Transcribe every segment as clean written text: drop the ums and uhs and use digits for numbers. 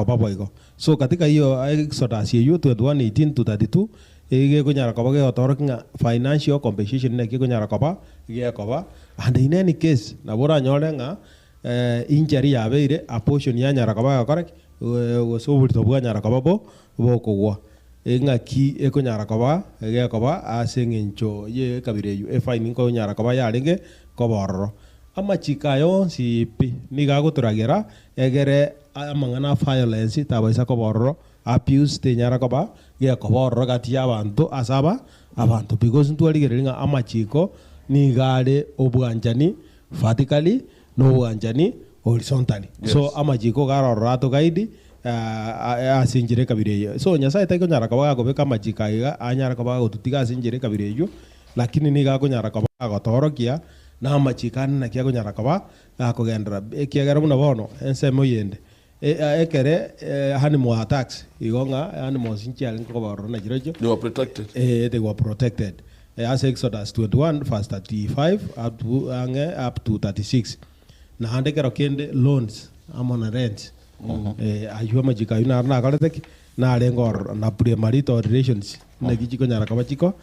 Koba boigo. So katika hiyo Exodus eywo 21:18 to 32, iga ekonyara koba gegotorokia ng'a financial compensation naki ekonyara koba gekoba, and in any case nabo oranyore ng'a injury yabeire abortion yanyara koba egokora ki? Gose oborito bwanyara koba bo bokogwa. Eng'aki ekonyara koba gekoba ase eng'encho ye ekabira eywo efine nkonyara koba yarenge koba ororo. Amachiko aya onsi pi nigo agotoragera egere amang'ana a violence tabaisa koba ororo, abuse tenyara koba gekoba ororo gati y'abanto ase aba abanto because ntwarigereria ng'a amachiko nigo are obwanchani vertically na obwanchani horizontally. So amachiko iga are ororo ato guide ase enchera ekabira eye. So Nyasaye taikonyara koba gakobeka amachiko aya iga anyare koba gagototiga ase enchera ekabira eywo, lakini nigo akonyara koba gagotoorokia na amachiko ande naki akonyara koba gakogenderera, ekiagera buna bono ensemo eyende ekere animal attacks igo ng'a animals nchiarenge koba ororo na chirochio They were protected. eh, they were protected. Ase Exodus 21 verse 35 up to ang'e up to 36. Naende ekero kende loans amo na rents aywo amachiko aywo naro nakorete ki? Narenge ororo na premarital relations naki chikonyara koba chiko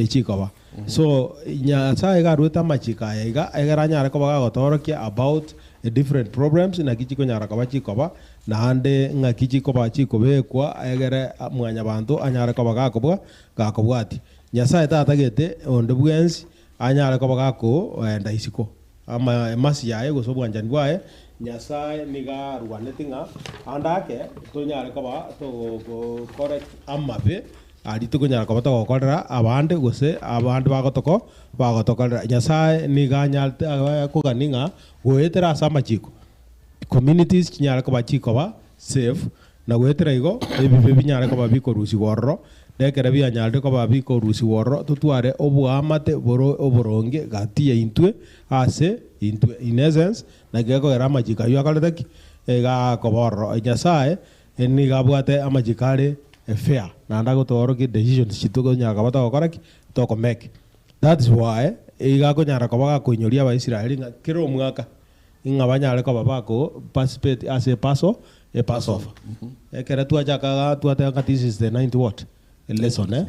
chikoba. So Nyasaye iga aruete amachiko aya iga egere anyare koba gagotoorokia about different problems naki chikonyara koba chikoba naende ng'aki chikoba chikobekwa egere mwanyabanto anyare koba gakobwa gakobwatia. Nyasaye tatagete onde bwensi anyare koba gakoenda isiko ama emasi yaye gose obwanchani bwaye, Nyasaye nigo arwaneti ng'a ande ake tonyare koba togokora amabe aria tokonyara koba togokorera abande gose abande bagotoko bagotokorera. Nyasaye nigo anyarete akogania ng'a goetera ase amachiko communities chinyare koba chikoba safe Na goetera igo, ebibe binyare koba bikorusigwa ororo, na ekero bianyarire koba bikorusigwa ororo, totware oboamate bore oboronge gati yaintwe ase intwe. In essence, naki gekogera amachiko ayio akorete ki? Iga akoba ororo. Nyasaye nigo abwate amachiko are fair, naende agotoorokia decisions chiria tokonyara koba togokora ki? Toko make. That's why iga akonyara koba gakoinyoria Abaisraeli ng'a kera omwaka ng'a banyare koba bako participate ase epaso epassover. Ekero twachaka igaa twateba ng'a this is the ninth what? Lesson eh?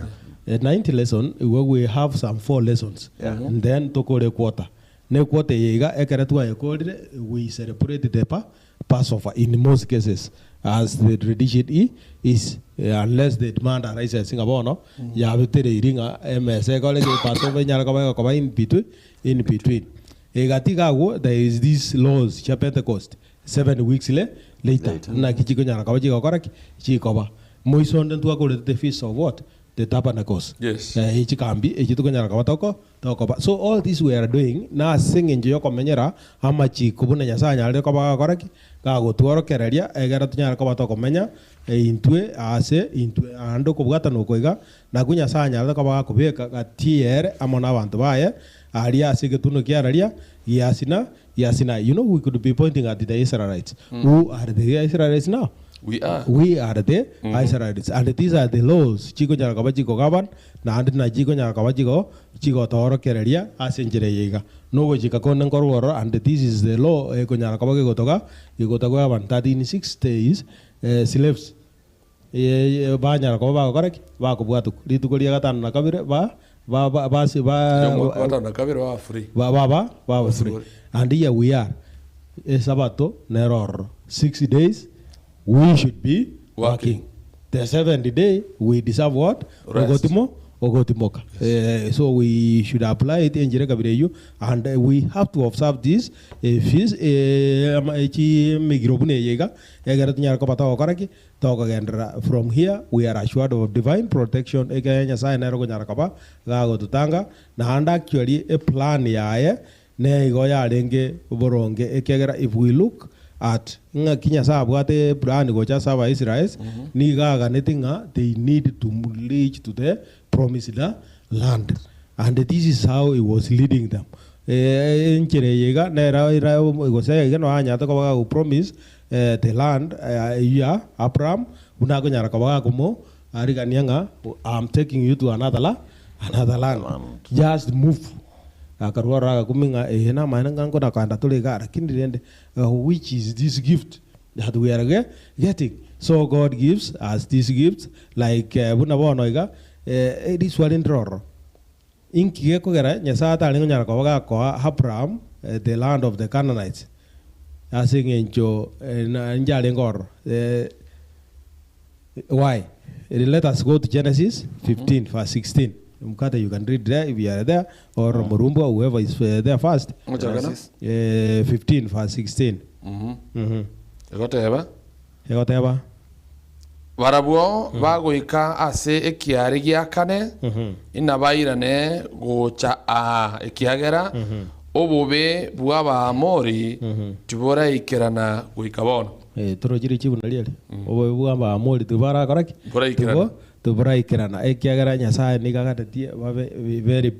The ninth lesson igo we have some four lessons and then tokore equarter. Na equarter eye iga ekero twayekorire we celebrate the pa passover in most cases as the tradition i is unless the demand arises ng'a bono yabetereiri ng'a emesa ekore ki passover enyare koba egokoba in between in between. Egati iga agwo there is this laws chia Pentecost 7 weeks le later naki chikonyara koba chigokora ki? Chikoba. Moiso onde ntwakorete the feast of what? The tabernacles. Yes. Eh, chikambi echio tokonyara koba toko tokoba. So all this we are doing nase eng'encho yokomenyera amachiko buna Nyasaye anyarire koba gakora ki? Gagotworokereria egere tonyare koba tokomenya intwe ase intwe naende okobwatana oko iga nakwo Nyasaye anyarete koba gakobeka gati ere amo na abanto baye aria ase egetunwa kiararia gia Sina gia Sinai. You know we could be pointing at the Israelites. Who are the Israelites now? We are. We are the Israelites and these are the laws chikonyara koba chikogovern naende na chikonyara koba chigo chigotoorokereria ase enchera eye iga. Nogochika konde nkorwa ororo and this is the law ekonyara koba gegotoga gegotogovern that in 6 days slaves banyara koba bagokora ki? Bakobwatokwa. Rituko ria gatano na kabere ba ba ba basi ba Omwaka wa gatano na kabere baba free. ba baba baba free. And here we are esabato nero ororo 6 days we should be Working. working. The seventh day we deserve what? Rest. Ogotimo ogotimoka. So we should apply it enchera kabere eywo and we have to observe this feast echi emegiro buna eye iga egere tonyare koba togokora ki? Tokogenderera. From here we are assured of divine protection ekere Nyasaye nere okonyara koba gagototanga naende actually eplan yaye nigo yarenge boronge ekiagera if we look at ng'aki Nyasaye abwate plan gocha ase Abaisraels nigo aganeti ng'a they need to reach to the promised land and this is how he was leading them. Enchera eye iga nero ira gose iga nabo anyarete koba gago promise the land eywo ya Abraham buna akonyara koba gakomo arigania ng'a I'm taking you to another la another land just move. Akarwa ororo agakumia ng'a ee namaene ng'a nkona kogenda tore igaa lakini rende which is this gift that we are getting? So God gives us these gifts like buna bono iga riswali ndire ororo. Inki gekogera Nyasae atarenge konyara koba gakoa Abraham the land of the Canaanites ase eng'encho inche arenge ororo? Why? Let us go to Genesis 15 verse 16. Mkate you can read there if you are there or Murumbwa whoever is there first. Genesis. 15 verse 16. Mhm. Egoteba. Egoteba. Barabwo bagoika ase ekiaare gia kane, inabairane gocha aa, ekiagera obobe bw'Abaamori tiboraikerana goika bono. Eh, torochi richibu nario eri. Obobe bw'Abaamori tibarakora ki? Tiboraikerana. Tibo tiboraikerana, ekiagera Nyasaye nigo aganetie babe very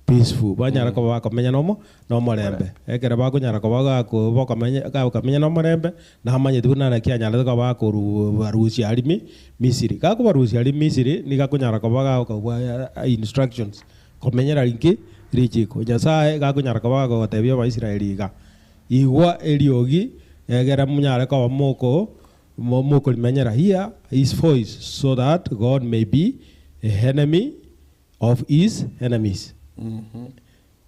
peaceful, banyare koba bakomenya nomo nomorembe. Ekero bakonyara koba gako bokomenya gakomenya nomorembe, Namanyete buna naki anyarete koba akorubarusia aria Mi Misiri. Gakobarusia aria Misiri, nigo akonyara koba gakobua instructions, komenyera inki? Richiko. Nyasae gakonyara koba gakogotebia Abaisraeli iga, Igwa eriogi, egere monyare koba moko mokorimenyera, hear his voice, so that God may be a enemy of his enemies.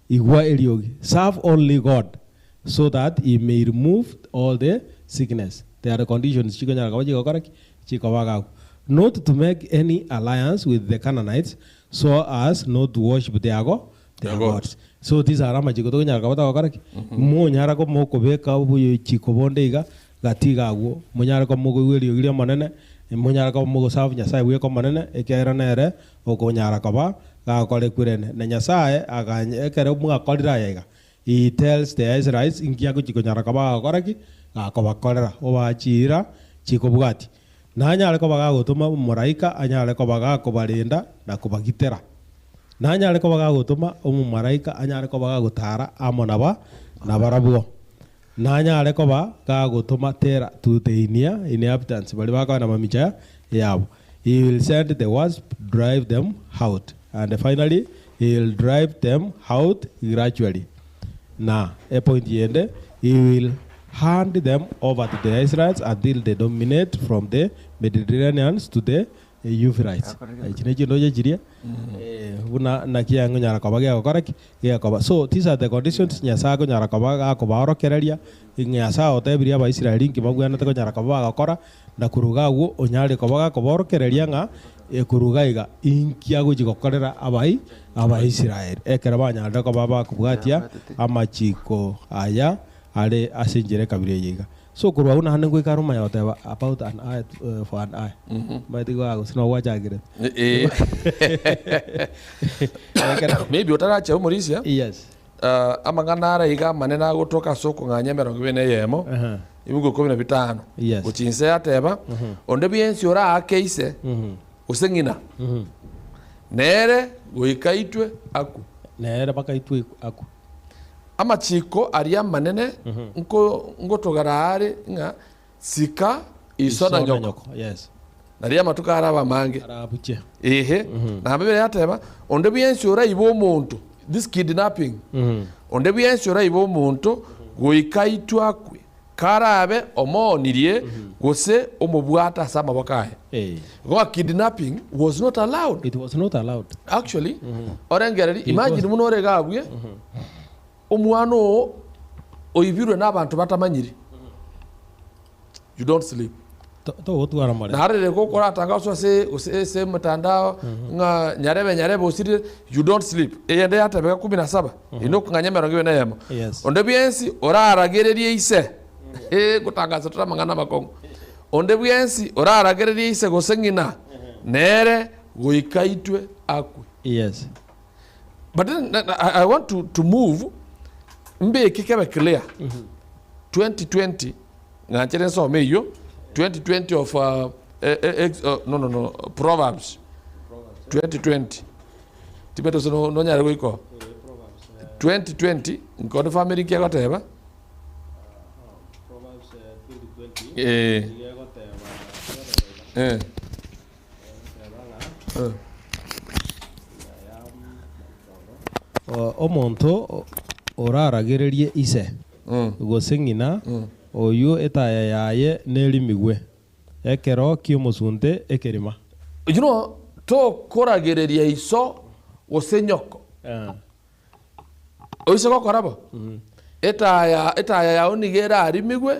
Igwa eriogi, serve only God, so that he may remove all the sickness. There are conditions chikonyara koba chigokora ki? Chikoba agwo. Not to make any alliance with the Canaanites, so as not to worship their go their Their gods. gods. So these are amachiko tokonyara koba togokora ki? Monyara ko mokobeka obochiko bonde iga gati iga agwo, monyare koba mokoigwa eriogi ri'Omonene, monyare koba mogoserve Nyasaye bweka Omonene, ekiagera nere Okonyara koba gakora ekwirene na Nyasae aganya ekero mwakorire aya iga, he tells the Israelites inki agochia konyara koba gagokora ki? Gakobakorera obaa chiira chikobwatia. Nanyare koba gagotoma omomalaika anyare koba gakobarenda na kobagitera. Nanyare koba gagotoma omomalaika anyare koba gagotara amo naba nabarabwo. Nanyare koba gagotoma terror to the inhabitants, baria bakoenda mamicha yabo. He will send the wasp drive them out, and finally he will drive them out gradually. Na epoint yende, he will hand them over to the Israelites until they dominate from the Mediterranean to the Euphrates. Echi ne chindoche chiria buna naki angonyara koba gegokora ki? Gekoba. So these are the conditions Nyasae akonyara koba gakobaorokereria, Nyasae otebirie Abaisraeli inki babwenerete konyara koba bagokora, na koruga agwo onyare koba gakoborokereria ng'a koruga iga inki agochia gokorera abai Abaisraeli ekero banyarire koba bakobwatia amachiko aya are ase enchera ekabira eye iga. So korwa agwo naende ngoika are omanya goteba about an eye for an eye. Omanyete igo gose nabo gwachakire. Eh. Maybe otarachia omorisia. Yes. Amang'ana ara iga amanene agotoka ase okong'anya emerongo ebere na eyemo, ebibuku ikomi na bitano. Yes. Gochia inse yateba, Onde bwensi oraake ise, gose ng'ina, nere goika aitwe akwe. Nere bakaitwa akwe. Amachiko aria amanene nko ngotogara are ng'a sika iso na nyoko. Yes. Nario amatuko arabe amange. Arabuche. Ehe. Na Biblia yateba, onde bwensi oraibe omonto, this kidnapping, onde bwensi oraibe omonto goika aitwe akwe, karabe omoonirie gose omobwate ase amaboko aye. Eh. Igo kidnapping was not allowed. It was not allowed. Actually, orengereria, imagine buna ore iga abwe, omwana oo oibirwe na abanto batamanyiri, you don't sleep. Togotwara morembe. Naro rero gokoratangaswa ase gose ase emtandao ng'a nyarebe nyarebe osirire, you don't sleep. Eyende yatebeka kumi na saba, eye nokong'anya emerongo ebere na eyemo. Yes. Onde bwensi oraragererie ise, eh, ngotangasa tore amang'ana amakong'u. Onde bwensi oraragererie ise gose ng'ina, nere goika aitwe akwe. Yes. But then I, I want to, to move mbeke kebe clear 2020 ng'anchere nsome eyio 2020 of uh, eh, eh, ex, uh, no, no, no, Proverbs 2020 tibete ase no- nonyare goika oo. 2020 nkone family nki egoteba eh, eh, eh. Omonto oraragererie ise, gose ng'ina, oyio etaya yaye nerimigwe. Ekero ki'omosunte ekerima. You know, tokoragereria iso gose nyoko. Oise gokora bo, etaya etaya yao nigo erarimigwe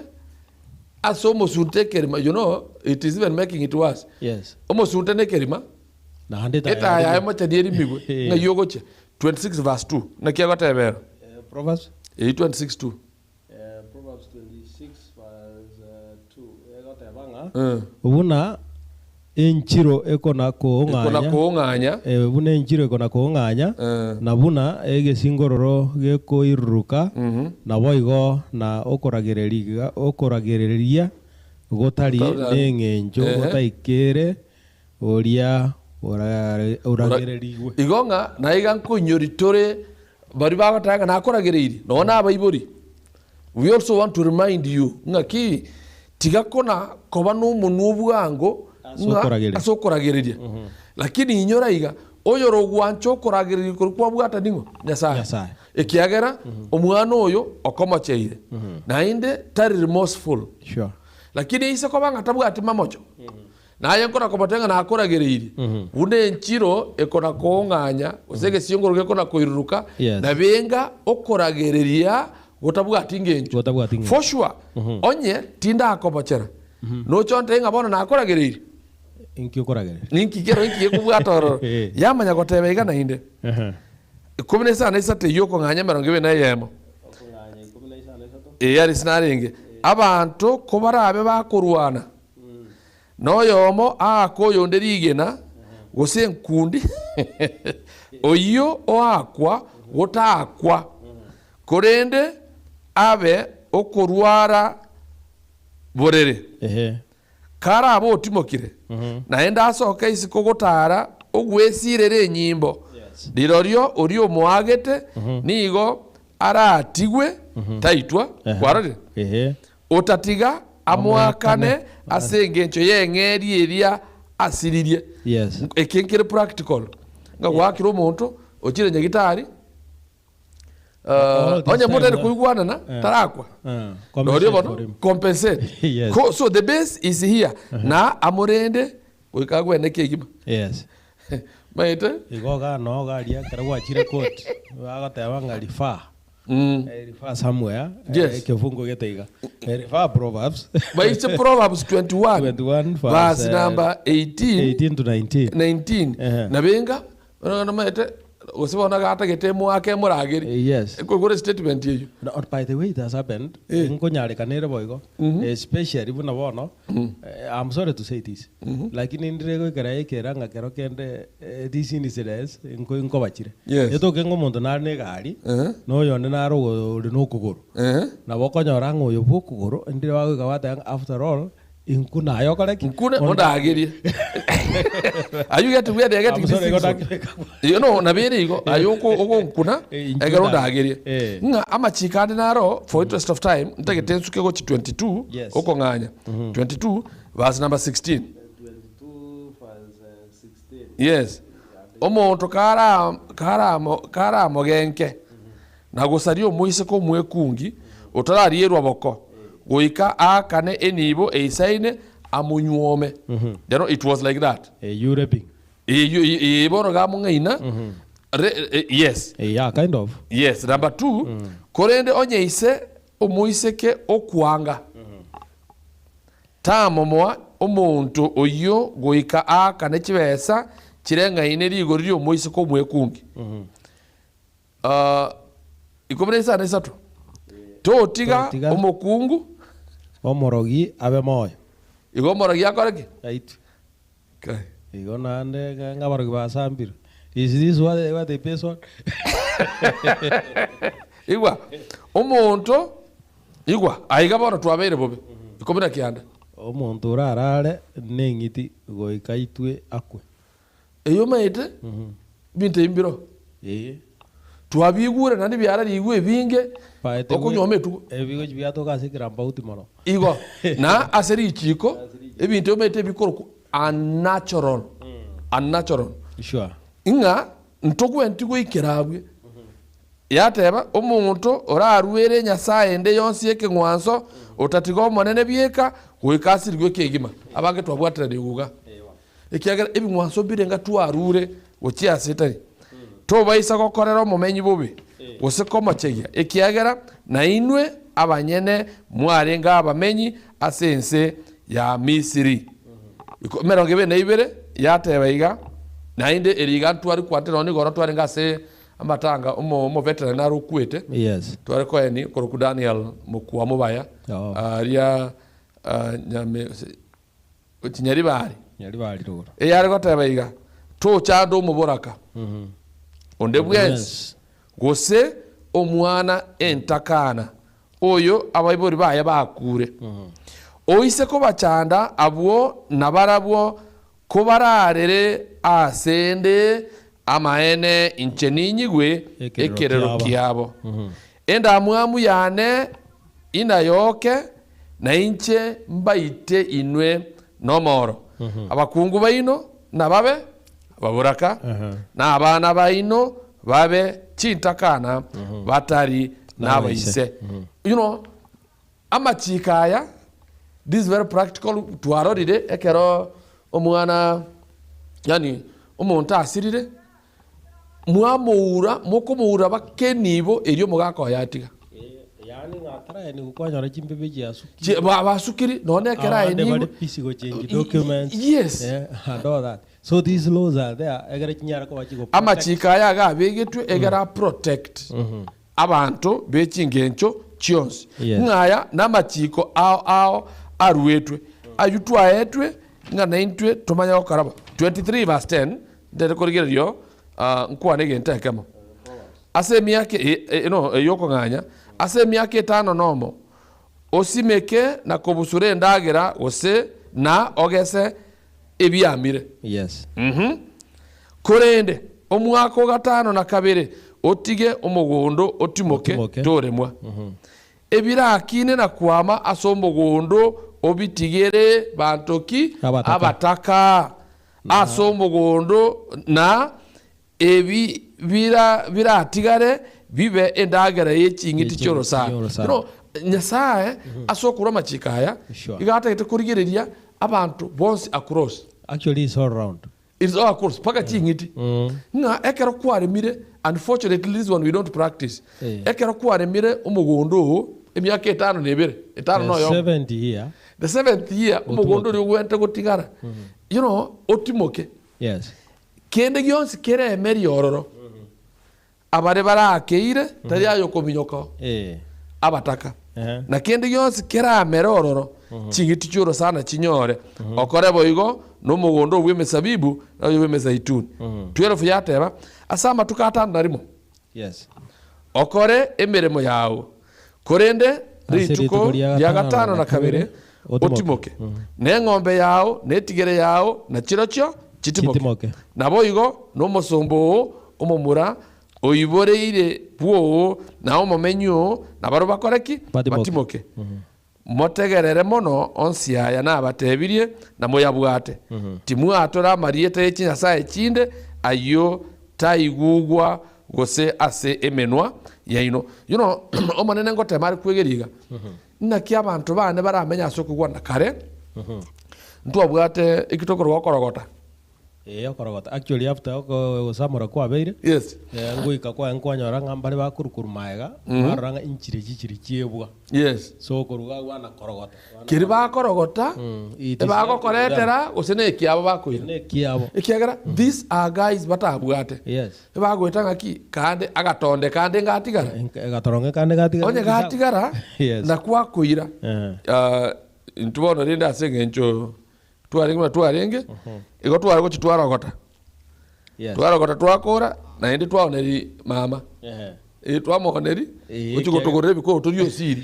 ase omosunte ekerima, you know, it is even making it worse. Yes. Omosunte na ekerima, Naende etaya etaya yaye yarimigwe. mochani erimigwe, ng'ai ogochia? 26 verse 2, naki egoteba ero? Proverbs? Eyio 26 2. Proverbs 26 verse 2 egoteba ng'a, Buna enchiro ekona Ekona koong'anya, koong'anya. buna enchiro ekona koong'anya, na buna egesingororo gekoiruruka, naboigo na okoragereria okoragereria gotari neng'encho gotaikere oria oragererigwe. Igo ng'a naiga nkoinyori tore baria bagoteba ng'a nakoragereirie, nonya na abaibori, we also want to remind you ng'a ki, tiga kona koba na omonwa obwango Ase ng'a okoragereria. ase okoragereria. Lakini inyora iga, oyore ogwancha okoragereria koria kwabwata ning'o? Nyasaye. Nyasaye. Ekiagera omwana oyo okomocheire, naende tari remorseful. Sure. Lakini eise koba ng'a tabwati mamocho, Naye nkona kobatebia ng'a nakoragereirie, buna enchiro ekona koong'anya, gose egesiongoro gekona koiruruka, Yes. na benga okoragereria gotabwati ngencho. Gotabwati ngencho. For sure, onye tindakobochera, noche ontebie ng'a bono nakoragereirie, Inki okoragereria? ninki kero inki gekobwata ororo? Yamanya goteba iga naende, ikomi na isano na isato eyio okong'anya emerongo ebere na eyemo. Ee, aria sinarenge, abanto kobarabe bakorwana, Na oyomo aake oyonde rigena, gose enkundi, oyio oakwa gotaakwa, korende abe okorwara borere. Karabe otimokire, naende asoke isiko gotara ogwesiirera enyimbo, rirorio oria omoagete nigo aratigwe taitwa. Kwarorire? Otatiga amoakane ase engencho y'eng'eria eria asiririe. Yes. Eke nkere practical. Ng'a goakire omonto ochire nyagitari All this onye time, motari uh, koigwanana tarakwa. Compensate Norio bono for him. compensate. Yes. Ko, so the base is here. Na amorende goika agwene kegima. Yes. Maete? Igo iga noo iga aria ekero gwachire court, bagoteba ng'a refer. Refer somewhere, Yes. ekefungo gete iga. Refer Proverbs. Baiche Proverbs 21, 21 verse verse, number 18, 18 to 19. 19. Ehe. Nabenga, bono nomanyete, gose bono gatagete emoake emorageri. Yes. Ekogora statement eyio. No, by the way it has happened, nkonyarekana ere boigo, especially buna bono, I'm sorry to say this, lakini ndire goikera ekera ng'a kero kende these incidents nko nkobachire. Yes. Etoke ng'a omonto nare na egari, Ehe. na oyonde nare ogo ore na okogoro. Ehe. Nabo okonyora ng'a oyo bwa okogoro, ndire bagoika bateba ng'a after all, Intwe naye okore ki? Nkune ondagerie. Are you getting where they are getting I'm these sorry, things from? igo nakebeka. You know, nabere igo aye oko- ogonkuna Eh, intwe ekero ondagerie. ondagerie Eh. ng'a amachiko ande naro for interest of time ntagete nsuke gochi 22 Yes. okong'anya 22 verse number 16 22 verse 16. yes omonto kara karamo karamogenke Na gosaria omoiseke omwekungi otararierwa boko, goika aakane enibo eisaine amonyuome. You know, it was like that. You raping. Eyio ee bono iga among'aina re, eh, yes. Yeah, kind of. Yes, number two, korende onye ise omoiseke okwanga, tamomoa omonto oyio goika aakane chibesa chireng'aine rigori ri'omoiseke omwekungi. Ikomi na isano na isato, Totiga Totiga. omokungu Omorogi abe moyo. Igo omorogi akore ki? Aitwe. Kai. Igo naende ng'a abarogi basambirwe. Is this what they, what they base on? Igwa, omonto, igwa, aiga bono twabeire bobe. Ikomi na kianda. Omonto orarare neng'iti goika aitwe akwe. Eyio omanyete, ebinto ebi mbiroo. Ee. Twabigure naende biararigwe ebinge, By the way, okonyuoma etugo. ebigochi biatoka ase ekerambauti mono. Igo, na ase richiiko, ebinto omanyete ebikorokwa unnatural, unnatural. Sure. Ng'a ntogwenti goikera abwe. Yateba, Omonto oraruere nyasae ende yonsi ekeng'wanso, otatiga Omonene bieka, Goika asirigwe kegima, abange twabwaterania iga, ekiagera ebing'wanso mbirenga twarure gochia ase etari. Tobaisa gokorera omomenyi bobe, gose komochegia, ekiagera nainwe abanyene mwarenge abamenyi ase ense ya Misiri. 22 yateba iga, naende eri iga ntware kwate nonya igoro twarenge ase amatanga omo omoveteran nare okwete, Yes. tware koeni korokwa Daniel mokwa mobaya, Oo. aria nyame Chinyaribari. Nyaribari rogoro. Eyare goteba iga, Tochanda omoboraka onde bwensi, gose omwana entakana, oyo abaibori baye bakure. Oise kobachanda abwo nabarabwo kobararere asende, amaene inche ninyigwe ekerero kiabo. Endamwamu yane inayoke, na inche mbaite inwe nomoro. Abakungu baino nababe ababoraka, na abana baino babe chintakana batari nabaise. You know, amachiko aya, this is very practical, twarorire ekero omwana yaani omonto asirire, Mwamoura, mokomoura bakenibo, erio omogaka oye atiga. Yaani ng'a ataraenigwa kwanyora chimbibe chiasukire. Chi- ba- basukire, nonya ekero Abande aenigwe. bare busy go change documents. Yes. Eh, and all that. So these laws are there egere chinyare koba chigo protect. Amachiko aya iga abegetwe egere a protect abanto be chingencho chionsi. Yes. Ng'a aya namachiko ao ao aruetwe, ayio twaetwe ng'a naintwe tomanye gokora bo. 23 verse 10, Ntete korigereria oo, nkwane egento ekemo. Ase emiaka e, e, no, ey'okong'anya, ase emiaka etano nomo, osimeke na kobusura endagera gose na ogese ebiamire. Yes. Mhm. Korende omwaka o gatano na kabere otige omogondo otimoke, Otimoke. toremwa. Ebirakine na kwama ase omogondo obitigere banto ki? Abataka. Abataka. Ase omogondo na ebi bira biratigare bibe endagera ye ching'iti chi'orosana. Chi'orosana. You know, Nyasae ase okorwa amachiko aya Sure. iga atagete korigereria abanto bonsi across. Actually it's all round. It's all across mpaka ching'iti. Ng'a ekero kwaremire unfortunately this one we don't practice. Eh. Ekero kwaremire omogondo oo emiaka etano na ebere, etano The na oyomo. seventh year. The seventh year omogondo oria ogwente gotigara, you know, otimoke. Yes. Kende gionsi keremerie ororo, abare barakeire tari aye okominyoka oo, Eh. abataka. Ehe. Na kende gionsi keramere ororo, ching'iti chi'orosana chinyore. Okore boigo nomogondo oo bw'emesabibu na oyo bw'emezeituni. 12 yateba, Ase amatuko atano na rimo, Yes. Okore emeremo yao, korende Ase rituko rituko ria ria gatano gatano na na kabere kabere otimoke. otimoke, na eng'ombe yao, na etigere yao, na chirochio chitimoke. Chitimoke. Naboigo nomosomba oo omomura oiboreire bwoo, na omomenyi oo, nabarabwo bakore ki? Batimoke. Batimoke. Motegerere mono onsi aya nabatebirie, na moyabwate. Timwatora amarieta ye chinyasae chinde, ayio taigugwa gose ase emenwa yaino. You know, Omonene ngotema are kwegeria iga, Naki abanto bane baramenye ase okogwana kare, ntwabwate eki tokorwa okorogota. Ee, okorogota. Actually after ogosamora kwabeire, Yes. eh, ngoika kwaye nkwanyora ng'a mbare bakorwa korwa magega, barora ng'a inchire echi chiri chiebwa. Yes. So okoruga agwo bana korogota. Bana Keri bakorogota, it is ebagokoretera gose na ekiabo bakoira. na ekiabo. Ekiagera these are guys batabwate. Yes. Ebagoeta ng'aki kande agatonde kande ngatigara. Egatoronge kande gatigara. Onye gatigara Yes. nakwo akoira. Eh. Ah, intwe bono rende ase eng'encho Twarenge buna twarenge, igo tware gochia twarogota. Yes. Twarogota twakora, naende twaoneri mama. Ehe. Eh, twamooneri, Eh, gochia gotogorera ebikoro torie osiri.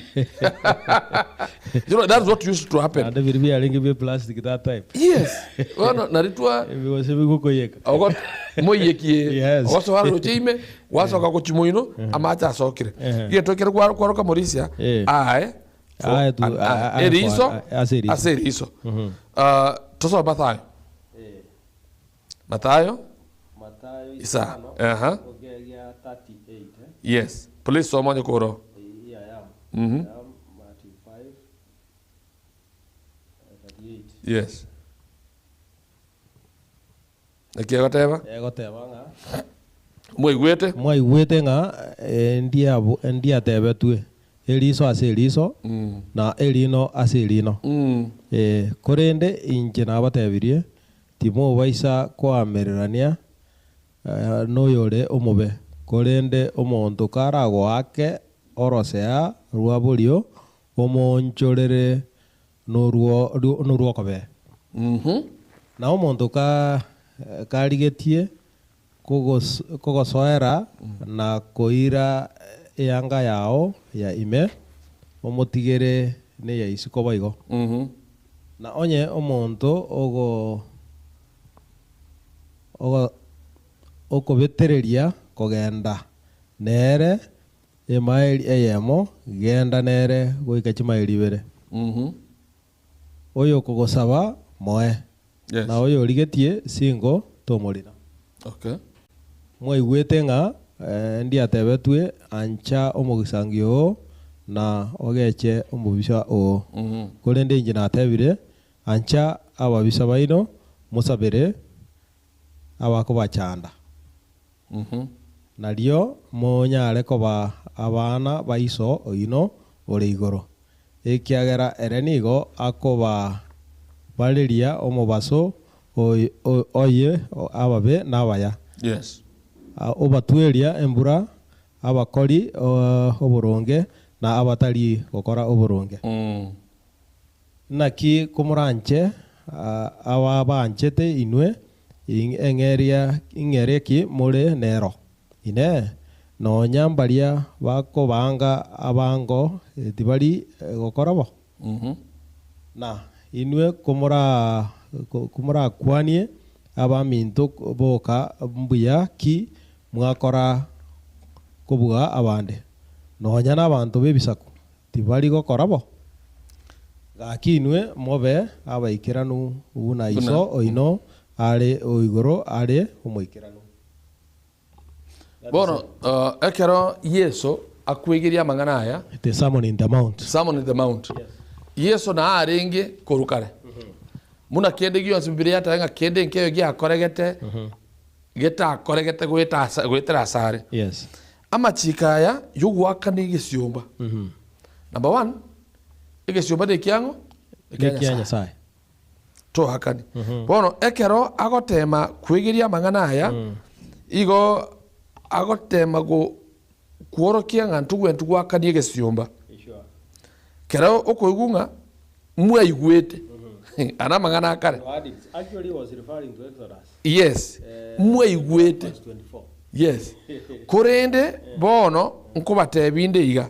You know, that's what used to happen. Naende biria biarenge bia plastic that time. Yes. Bono nari twa Ebigose bigokoyeka. ogo moiyekie Yes. ogosoa roche ime gwasoka gochia moino amache asokire. Ehe. Egento ekero kwaroka morisia Eh. aye for Aye tu- an eye. aye Eriso for an eye. Ase eriso. ase eriso. Ah, tosome Mathayo. Mathayo Mathayo isa. isano, Aha. ogeria 38, eh? Yes. Please soma onye koro. Here I am. Mhm. I am Matthew 5. Yes. Naki egoteba? Egoteba ng'a. Mwaigwete? Mwaigwete ng'a endiabu endiatebetwe, Eriso ase eriso, na erino ase erino. Ee, korende inche nabatebirie, timobaisa koamererania noyore omobe, korende omonto karagoake orosea rwa borio, omoonchorere norw'okobee. Na omonto karigetie kogosoera na koira eanga yao ya ime, omotigere neya isiko boigo. Na onye omonto okobetereria kogenda nere Emaeli eyemo, genda nere goika chimaeli ibere. Oyokogosaba, moe, na oyorigetie singo, tomorina. Mwaigwete ng'a ndiatebetwe, Ancha omogisangio oo, na ogeche omobisa oo. Korende inche natebire, Ancha ababisa baino, mosabere abakobachanda. Nario monyare koba abana ba Iso oino ore igoro, ekiagera ere nigo akobabareria omobaso oye ababe nabaya, obatweria embura abakori oboronge na abatari gokora oboronge. Naki komoranche ababanchete inwe, ing'eria ki more nero? Inee! Nonya mbaria bakobaanga abango tibari gokora bo? Na inwe komorakwanie abaminto boka mbuya ki mwakora kobua abande? Nonya nabanto b'ebisaku Tibari gokora bo? Gaki inwe mobe abaikeranu buna Iso oino are o igoro are omoikeranu. Bono ekero Yeso akwegeria amang'ana aya, The Sermon in the Mount. Sermon in the Mount. Yeso nao arenge korwa kare. Buna kende gionsi Bibilia yateba ng'a kende nkeiyo giakoregete getakoregete goeta asa goetera asare. Yes. Amachiko aya y'ogoakana egesiomba. Number one, egesiomba nekiang'o? Ekia Nyasae. Toakani. Bono ekero agotema kwegeria amang'ana aya, igo agotema go kworokia ng'a ntogwenereti goakania egesiomba. Kero okoigwa ng'a mwaigwete, aya namang'ana akare. Yes, mwaigwete. Yes. Korende bono nkobatebia inde iga,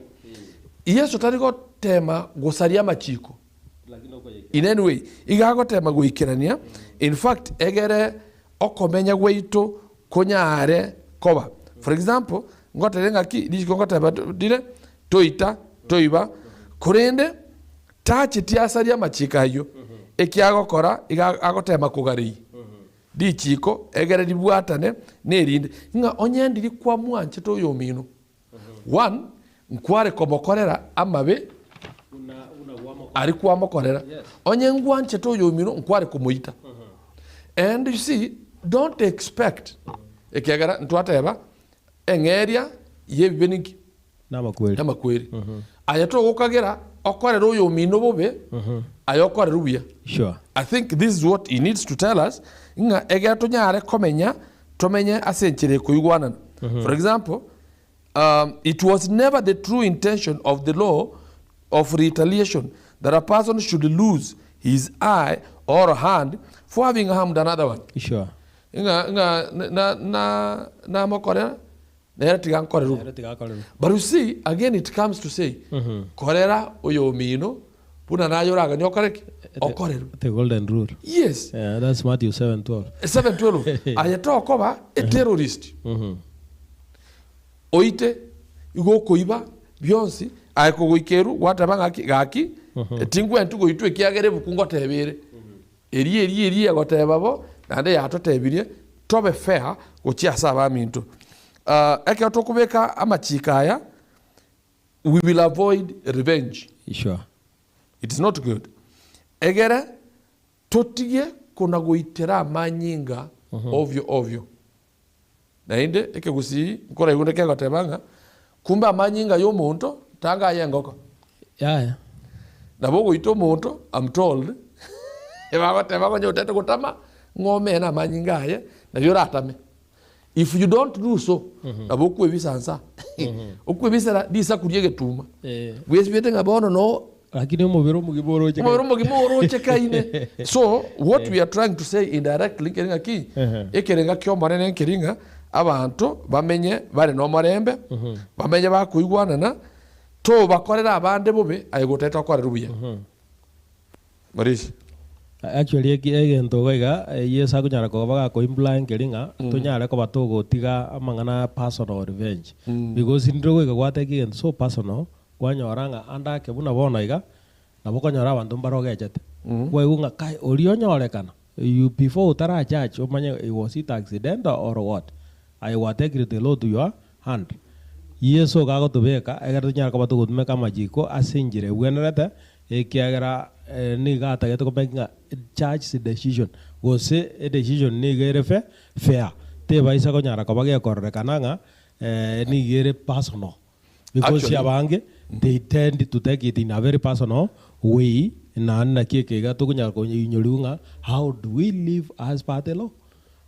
Yeso tari gotema gosaria amachiko in any way, iga agotema goikerania, in fact egere okomenya gwaito konyare koba. For example, ngotebe ng'aki richiko ngoteba rire, toita, toiba, korende tacheti asarie amachiko ayio, ekiagokora iga agotema kogareia. Richiiko egere ribwatane nerinde, ng'a onye ndiri kwamwanchete oyomino, one, nkware komokorera amabe aria kwamokorera, onye ngwanchete oyomino nkware komoita. And you see, don't expect, ekiagera ntwateba eng'eria y'ebibe ninki? Namakweri. Namakweri. Aye togokagera okorere oyomino bobe, aye okorerwe buya. Sure. I think this is what he needs to tell us ng'a egere tonyare komenya tomenye ase enchera ekoigwanana. For example, um, it was never the true intention of the law of retaliation that a person should lose his eye or hand for having harmed another one. Sure. Ng'a ng'a na na namokorera Nere tiga nkorerwe. Nere tiga akorerwe. But you see, again it comes to say, korera oyomino buna naye oraganie okore ki? Okorerwe. The golden rule. Yes. Yeah, that's Matthew 7:12. 7:12 aye tokoba a terrorist oite igo okoiba bionsi aye kogoika eru gwateba ng'aki gaki tingwenti goitwa ekiagera ebuku ngoteba ere Eria eria eria egoteba bo, naende yatotebirie tobe fair gochia ase abaminto. Ekero tokobeka amachiko aya, we will avoid revenge. Sure. It is not good. Egere. Totige kona goitera amanyinga ovyo ovyo. Naende ekegusii nkoraigwe onde kegoteba ng'a kumbe amanyinga ya omonto tanga aye engoko. Yaya. Nabo ogoita omonto am told bagoteba ng'a onye otete gotama ng'a omene amanyinga aye nario oratame. If you don't do so nabo okwebisa nsa okwebisera risaku ria egetuma bwesibete ng'a bono no Lakini omobere omogima oroche omobere omogima orochekaine. So what we are trying to say indirectly nkeri ng'aki ekerenga kia omonene nkeri ng'a abanto bamenye bare nomorembe bamenye bakoigwanana tobakorera abande bobe aye gotete okorerwe buya. Maurice. Actually eki egento iga iga Yeso akonyara koba gakoimply nkeri ng'a tonyare koba togotiga amang'ana a personal revenge. Because rinde goika gwateba egento so personal, kwanyora ng'a ande ake buna bono iga, nabo okonyora abanto mbare ogechete. Kwaigwa ng'a kai oria onyorekana, you before otara judge omanye was it accidental or what? Aye gwatekire the law to your hand. Yeso iga agotobeka egere tonyare koba togotumeka amachiko ase enchera ebwenerete, ekiagera nigo atagete ko make ng'a church's decision, gose edecision nigo ere fair, fair, tebaisa konyara koba gekororekana ng'a nigo ere personal. Because Actually- abange they tend to take it in a very personal way, naende naki eke iga tokonyara koinyoriwa ng'a how do we live as per the law?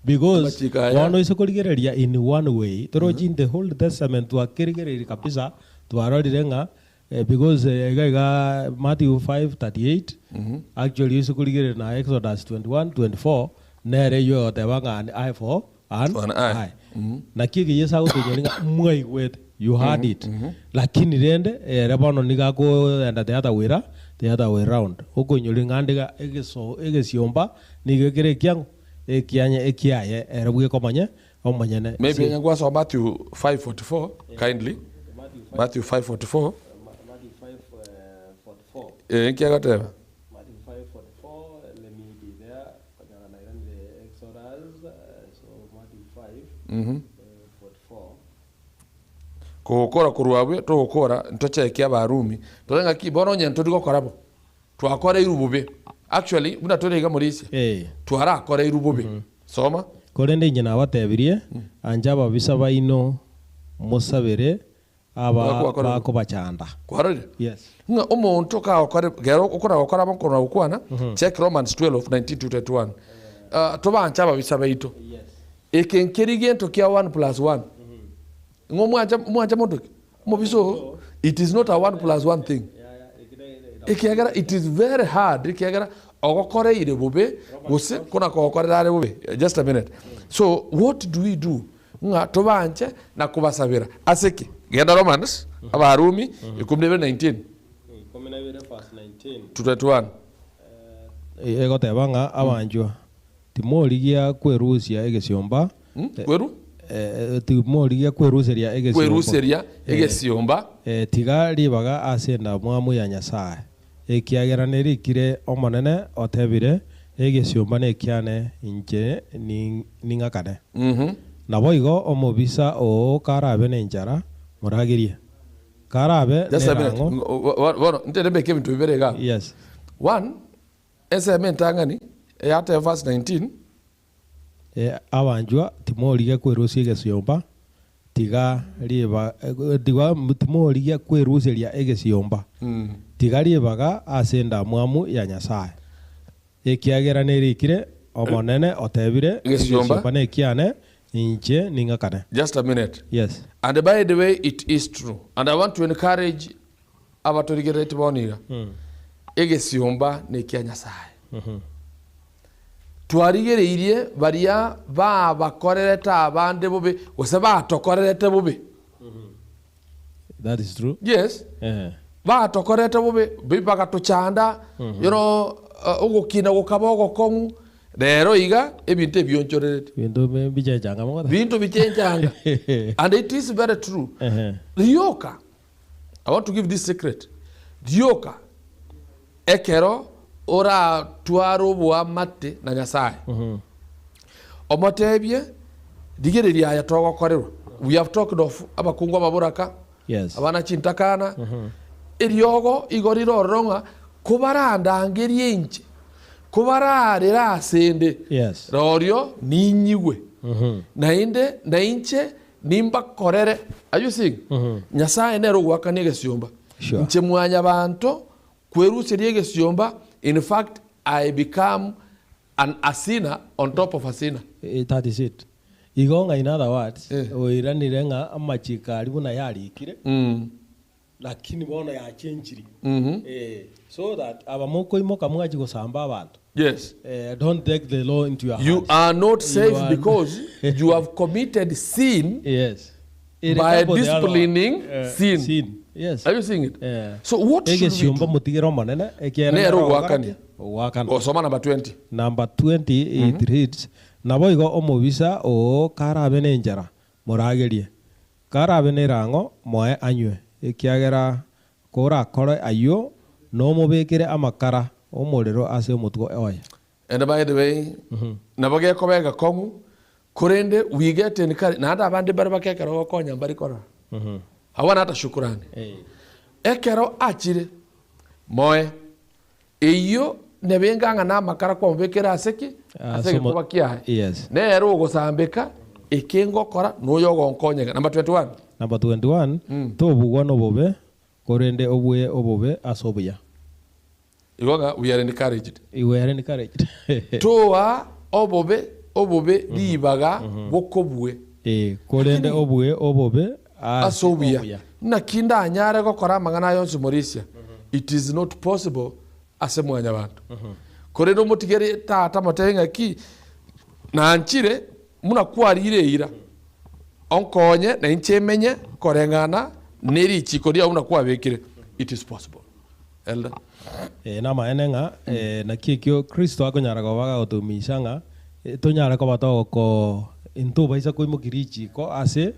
Because Amachiko aya. bono ase korigereria in one way, torochi in the old testament twakerigereiri kabisa, twarorire ng'a because iga iga Matthew 5:38, actually ase korigereria na Exodus 21:24, nere eywo egoteba ng'a an eye for an For an eye. eye. Naki eke Yeso agotoinyoria ng'a mwaigwete, you heard it, lakini rende ere bono nigo akoenda the other way ra, the other way round, okoinyoria ng'a ande iga egeso egesiomba nigo ekere ekiang'o. Ekianya ekiaye ere bweka omanye omonyene. Maybe onye gwasoma Matthew 5:44 kindly. Matthew 5:44. Eh, nki agoteba? Mhm. Kogokora korwa abwo togokora ntocheke Abarumi tore ng'aki bono onye ntori gokora bo. Twakoreirwe bobe. Actually, buna tore iga morisia, Eh. twarakoreirwe bobe. Soma. Korende inche nabatebirie, ancha ababisa baino, mosabere aba Bakobakora bobe. bakobachanda. Kwarorire? Yes. Ng'a omonto kagokore gero okona gokora abo nkona gokwana, check Romans 12, 19 to 21. Ah, tobanche ababisa baito. Eke nkeri gento kia one plus one. Ng'a omwancha omwancha monto ki? Omobisa oo, it is not a one plus one thing. Ekiagera it is very hard ekiagera ogokoreire bobe gose kona kogokorera are bobe. Just a minute. So what do we do? Ng'a tobanche na kobasabera. Ase ki? Genda Romans, Abarumi, ikomi na ibere 19 to 21. Egoteba ng'a abanchwa, Timorigia kwerusia egesiomba, Kweru? Timorigia kweruseria egesiomba. Kweruseria egesiomba. Tiga ribaga ase endamwamu ya Nyasae, ekiagera nerikire Omonene otebire, Egesiomba nekiane, inche ning'akane. Naboigo omobisa oo karabe nenchara, moragerie. Karabe Just a minute. nerang'o. Bono, ntere mbeke ebinto bibere igaa. Yes. One, Ensemo entang'ani eyateba verse 19. Ee, abanchwa, timorigia kwerusia egesiomba, tiga riba tiga timorigia kweruseria egesiomba, tiga ribaga ase endamwamu ya Nyasae. Ekiagera nerikire, Omonene otebire, Egesiomba. egesiomba nekiane, inche ning'akane. Just a minute. Yes. And by the way it is true and I want to encourage abatorigereretie bono iga, egesiomba nekia Nyasae. Twarigereirie baria babakorerete abande bobe, gose batokorerete bobe. That is true. Yes. Eh. Batokorerete bobe, bi- bagatochanda, you know, uh, ogokina gokaba ogokong'u. Rero iga, ebinto ebionchorerete. Binto bichechanga mono. Binto bichenchanga. And it is very true. Ehe. Rioka I want to give this secret, rioka ekero oratware oboamate na Nyasae, omotebie rigereria aya togokorerwa. We have talked of abakungu ababoraka, Yes. abana chintakana, eriogo igo rire ororo ng'a kobarandangerie inche. Kobararere asende, Yes. rorio ninyigwe, naende nainche nimbakorere. Are you seeing? Nyasaye nere ogoakania egesiomba. Sure. Inche mwanyabanto kweruseria egesiomba, in fact I become an a sinner on top of a sinner. Eh, that is it. Igo ng'a in other words, Eh. oiranire ng'a amachiko aria buna yarikire, Lakini bono yachenchirie. Eh, so that aba mokoimoka mwachie gosamba abanto. Yes. Eh, don't take the law into your You hands. are not safe You are- because you have committed sin. Yes. Ere By couple the other one. disciplining Eh, sin. Sin. Yes. Are you seeing it? Eh. So what should we Egesiomba do? motigere omonene ekiagera Nere nere ogoakania. ogoakana. Osoma number 20. Number 20 it reads, Naboigo omobisa oo karabe nenchara, moragerie. Karabe nerang'o, moe anywe, ekiagera korakore ayio nomobekere amakara 'omorero ase omotwe oye. And by the way, nabo gekoba egekong'u, korende we get encouraged, naende abande mbare bake ekero ogokonya mbari korora. Hawana hata shukurani. Ekero achire, moe, Eyio nebe ng'a namakara kwamobekera ase ki? Ase Ase egekuba omo- kiaye. Yes. Nere ogosambeka, eke ngokora noyo ogonkonyeka. Number 21. Number 21, Tobugwa nobobe, korende obue obobe ase obuya. Igo ng'a we are encouraged. We are encouraged. Toa obobe obobe ribaga bokobue. Eh, korende obue obobe Ase ase obuya. obuya. Naki ndanyare gokora amang'ana aya onsi Morisia? It is not possible ase mwanyabanto. Korende omotigere tata motebie ng'aki, nanchire buna kwarire eira, onkonye na inche menye koreng'ana ne richiko riao buna kwabekire. It is possible. Elder. Eh, namaene ng'a eh, naki ekio Kristo akonyara koba agotoumisa ng'a eh, tonyare koba togoko intobaisa koimokia richiko ase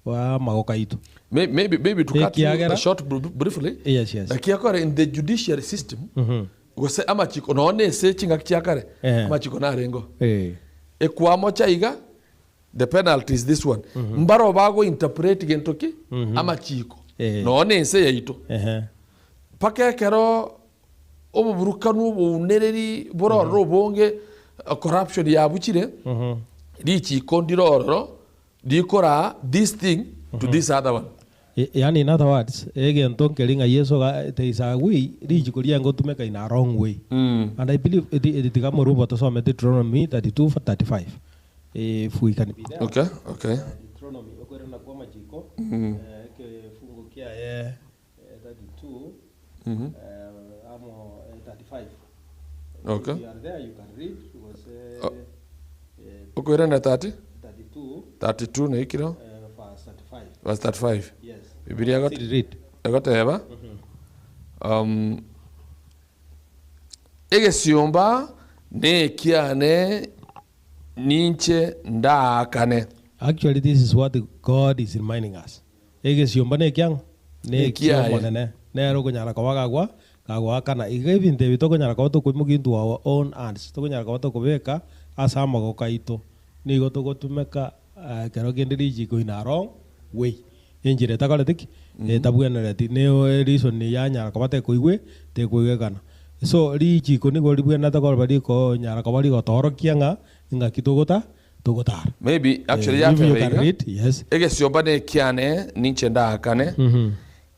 amagoko aito. May- Maybe, maybe to cut you Ekiagera- short briefly, Yes, yes. naki akore in the judiciary system, gose amachiko nonya na ase chingaki chia kare, Eh. amachiko narengo. Eh, Ekwamocha iga, the penalty is this one. Mbaro bago interpret gento ki? Amachiko. Eh. Nonya na ense yaito. ehe. Mpaka ekero oboburukanu obounereri bore ororo obonge, eh, corruption yabuchire, richiko ndire ororo rikoraa this thing to this other one. Yaani in other words, egento nkeri ng'a Yeso ga there is a way richiko riaye ngotumeka in a wrong way. And I believe eti eti tiga morubo tosome Deuteronomy 32 35 if we can be there. Okay, okay. Deuteronomy okoirana kwa amachiko eh, ekefungo kiaye eh, 32 eh, amo eh, 35. Okay. If you are there you can read because eh, Oh. eh, Okoirana 30, 32 32 naikire eh, verse 35. verse 35. Yes. Bibilia egot- Still read. egoteba um, egesiomba nekiane ninche ndaakane. Actually this is what God is reminding us. Egesiomba nekiang'o? Nekiaye. Neki'Omonene. Nere okonyara koba kagwa kagoakana. Iga ebinto ebi tokonyara koba tokoimokia into our own hands. Tokonyara koba tokobeka ase amagoko aito. Nigo togotumeka eh, ekero kende richiko in a wrong way. Enchera etakoreti ki? Etabwenereti. Ne reason yanyara koba tekoigwe tekoigwekana. So richiko nigo ribwenerete koba rikonyara koba rigotoorokia ng'a ng'aki togota togotara. Maybe actually Eh, if you yateba can iga read, yes. egesiomba nekiane ninche ndaakane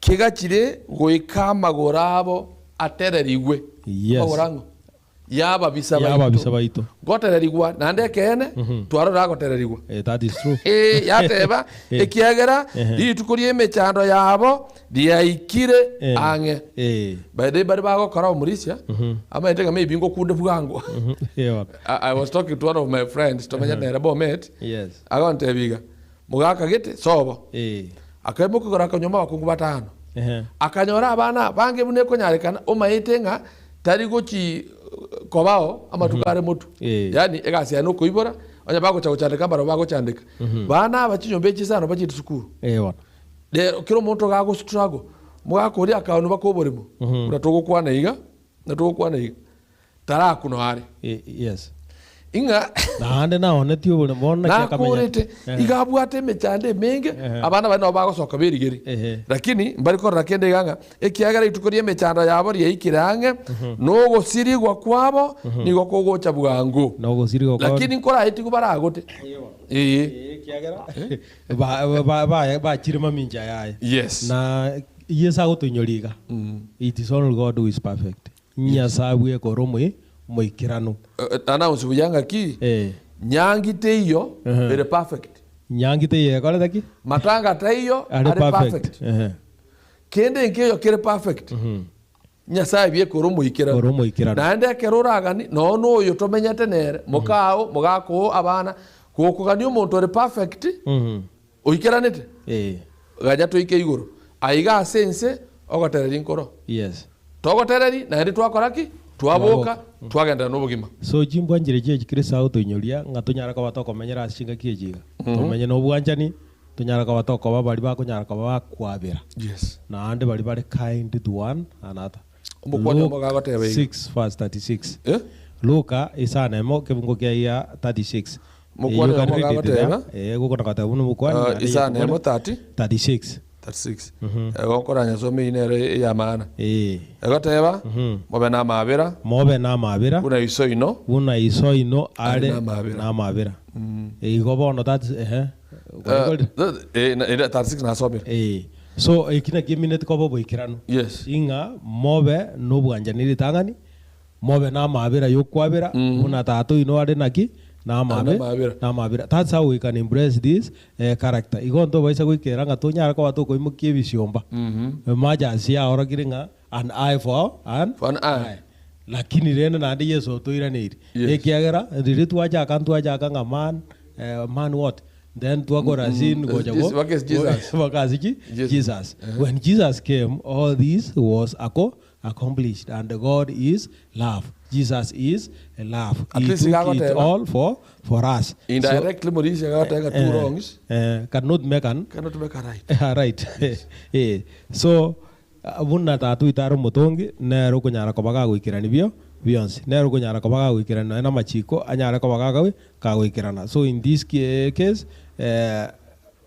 kegachire goika amagoro abo atererigwe Yes. amagoro ang'o yababisa Yababisa baito. Gotererigwa naende ekeene twarora agotererigwa Eh, that is true. Eh, yateba Eh. ekiagera Ehe. rituko ria emechando yabo riaikire Eh. ang'e Eh. by the way bari bagokora omorisia amaete ng'a maybe ngokunde bwango Yeah. I, I was talking to one of my friends tomenyete nere Bomet Yes. agontebia iga mogaka gete sobo Eh. akaimoka igoro akanywa abakungu batano Ehe. Akanyora abana abange buna ekonyarekana, omaete ng'a tari gochi kobao amatuko are motwe. Eh. Yaani egasi yaye nokoibora, onye bagocha gochandeka mbarabwo bagochandeka. Bana aba chinyomba echi isano bachiete sukuru. Eh, bono. Rero kera omonto iga ago struggle, mogaka oria akaonwa baka oboremo, buna togokwana iga, buna togokwana iga, tarakunwa are. Eh, yes. Ing'a Naende naonetie oboremo bono naki akamenyete. nakorete iga abwate emechando emenge abana baria nabo bagosoka berigeri Ehe. lakini mbari korora kende iga ng'a ekiagera rituko ri'emechando yabo riaikire ang'e nogosirigwa kwabo nigo kogocha bwango Nogosirigwa kwabo. lakini nkoraetigwe baragote ee Ekiagera ba- ba- ba- bachire mamincha yaye. Yes. Na Yeso agotoinyora iga, It is only God who is perfect. Nyasae bweka ore omoi omoikeranu. Announce buya ng'aki Eh. nyangi teiyo ere perfect. Nyangi teiyo ekorete ki? Matanga taiyo Are are perfect. perfect. Ehe. Kende nkeiyo kere perfect. Nyasae bweka ore omoikeranu. Ore omoikeranu. Naende ekero oragani nonya na oyo tomenyete nere, mokao, mogaka oo, abana, gokogania omonto ore perfect, oikeranete, Eh. ganya toike igoro. Aiga ase ense ogotereria nkoro. Yes. Togotereria naende twakora ki? Twaboka, twagenderera nobogima. So chimbwa nchire chiachi Kristo agotoinyoria ng'a tonyare koba tokomenyera ase chingaki echi iga. Tomenye nobwanchani, tonyare koba tokoba baria bakonyara koba bakwabera. Yes. Naende baria bare kind to one another. Omokwani Luke omo gagoteba iga. 6 verse 36. Eh? Luka isano emo kebungo kia ia 36. Omokwani You can omo read it there. gagoteba. Eh, gokona goteba buna omokwani, Ah, naende isano emo yekobore. 30 36. 36 Egokora nyasome eyio nere ey'amaana. Eh. Egoteba, Mobe namabera, Mobe namabera, buna iso oino buna iso oino Are are namabera. namabera. Igo bono that's ehe. Kwaigorire? Eh, na- ere 36 nasomire. Eh. So eki nakio emineti koba oboikeranu. Yes. Ing'a mobe nobwanchani ritang'ani, Mobe namabera y'okwabera, buna Tata oino are naki? Namabe, Namabera. namabera. That's how we can embrace this eh, character. Igo ntobaisa goikera ng'a tonyare koba tokoimokia ebisiomba. Much as yaorokire ng'a an eye for an For an eye. Lakini rende naende Yeso otoiraneiri. Yes. Ekiagera riria twachaka ntwachaka ng'a man, eh, man what? Then twakora sin gocha Yes, go work is Jesus. work is Jesus. Jesus. When Jesus came, all this was aco accomplished and God is love. Jesus is love. At He least took it gagoteba. all for for us. So, Indirectly Morisia gagoteba two wrongs eh, cannot make an cannot make a right. right. Eh, so ah, buna tata oito are omotongi nere okonyara koba kagoikerania bio bionsi nere okonyara koba kagoikerania nonya na amachiko anyare koba kakawe kagoikerana so in this case eh,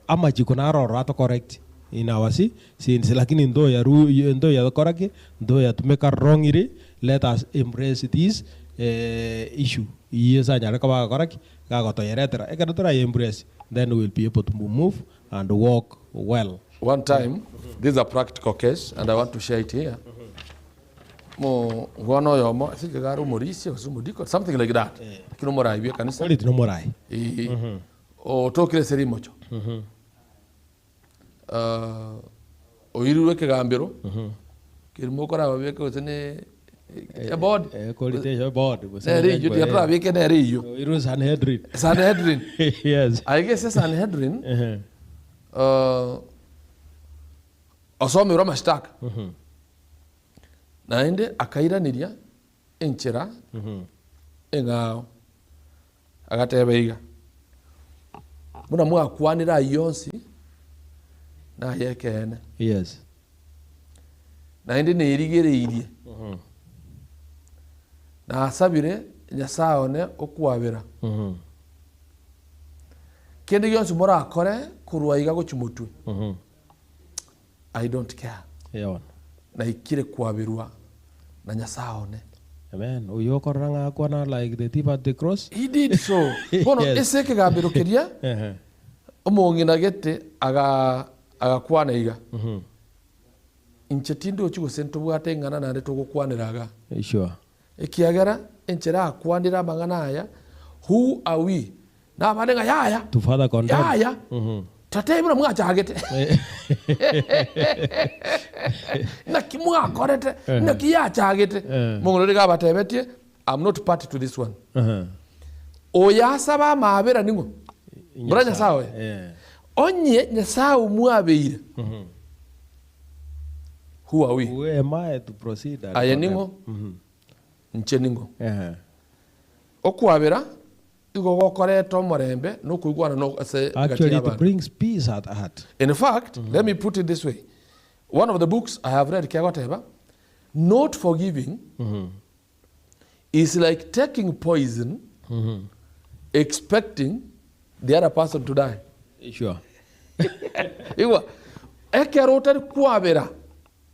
Amachiko naro ororo ato correct in our si sins lakini ntoyaru ntoyakora ki ntoyatumeka wrongly let us embrace this issue Yeso anyare koba agokora ki gagotoyeretera ekero toraye embrace then we will be able to move and walk well. One time, this is a practical case and I want to share it here. Omwana oyomo, I think iga are omorisia gose omodikoni, something like that. Lakini omorai bwe ekanisa. Quality nomorai. Eeh. Otokire ase rimocho, oirirwe ekegambero, kerimo okorababeke gose ne eboard, nere eyio tiga torabeke nere eyio. Oirwe Sanhedrin. Sanhedrin. Yes. Aiga ase Sanhedrin, osomerwe amashtaka, naende akairaneria enchera eng'ao. Agateba iga, Buna mwakwanire ayio onsi nay'ekeene. Yes. Naende nerigereirie, nasabire Nyasae one okwabera. Kende gionsi morakore korwa aiga gochia motwe, I don't care. Eona. Naikire kwaberwa na Nyasae one. Amen. Oyio okorora ng'a akwana like the thief at the cross. He did so. Bono Yes. ase ekegambero keria Ehe. omong'ina gete aga agakwana iga, Inche tindochi gose ntobwate ing'ana naende togokwanera igaa. Sure. Ekiagera enchera akwanire amang'ana aya, who are we? Nabande ng'a yaya, To further condemn. yaya, tatebia buna mwachagete. Naki mwakorete, naki yachagete. Mong'ina oria iga abatebetie, I'm not party to this one. Oyo asabe amaabera ning'o? Mbora Nyasae oye. Onye Nyasae omwabeire, who are we? Who am I to proceed and Aye condemn? ning'o? Inche ning'o? Ehe. Okwabera igo gokoreta omorembe na okoigwana no ase egati Actually, it y'abanto. brings peace at heart. In fact, let me put it this way. One of the books I have read kegoteba, not forgiving is like taking poison. expecting the other person to die. Sure. Igwa, ekero otari kwabera,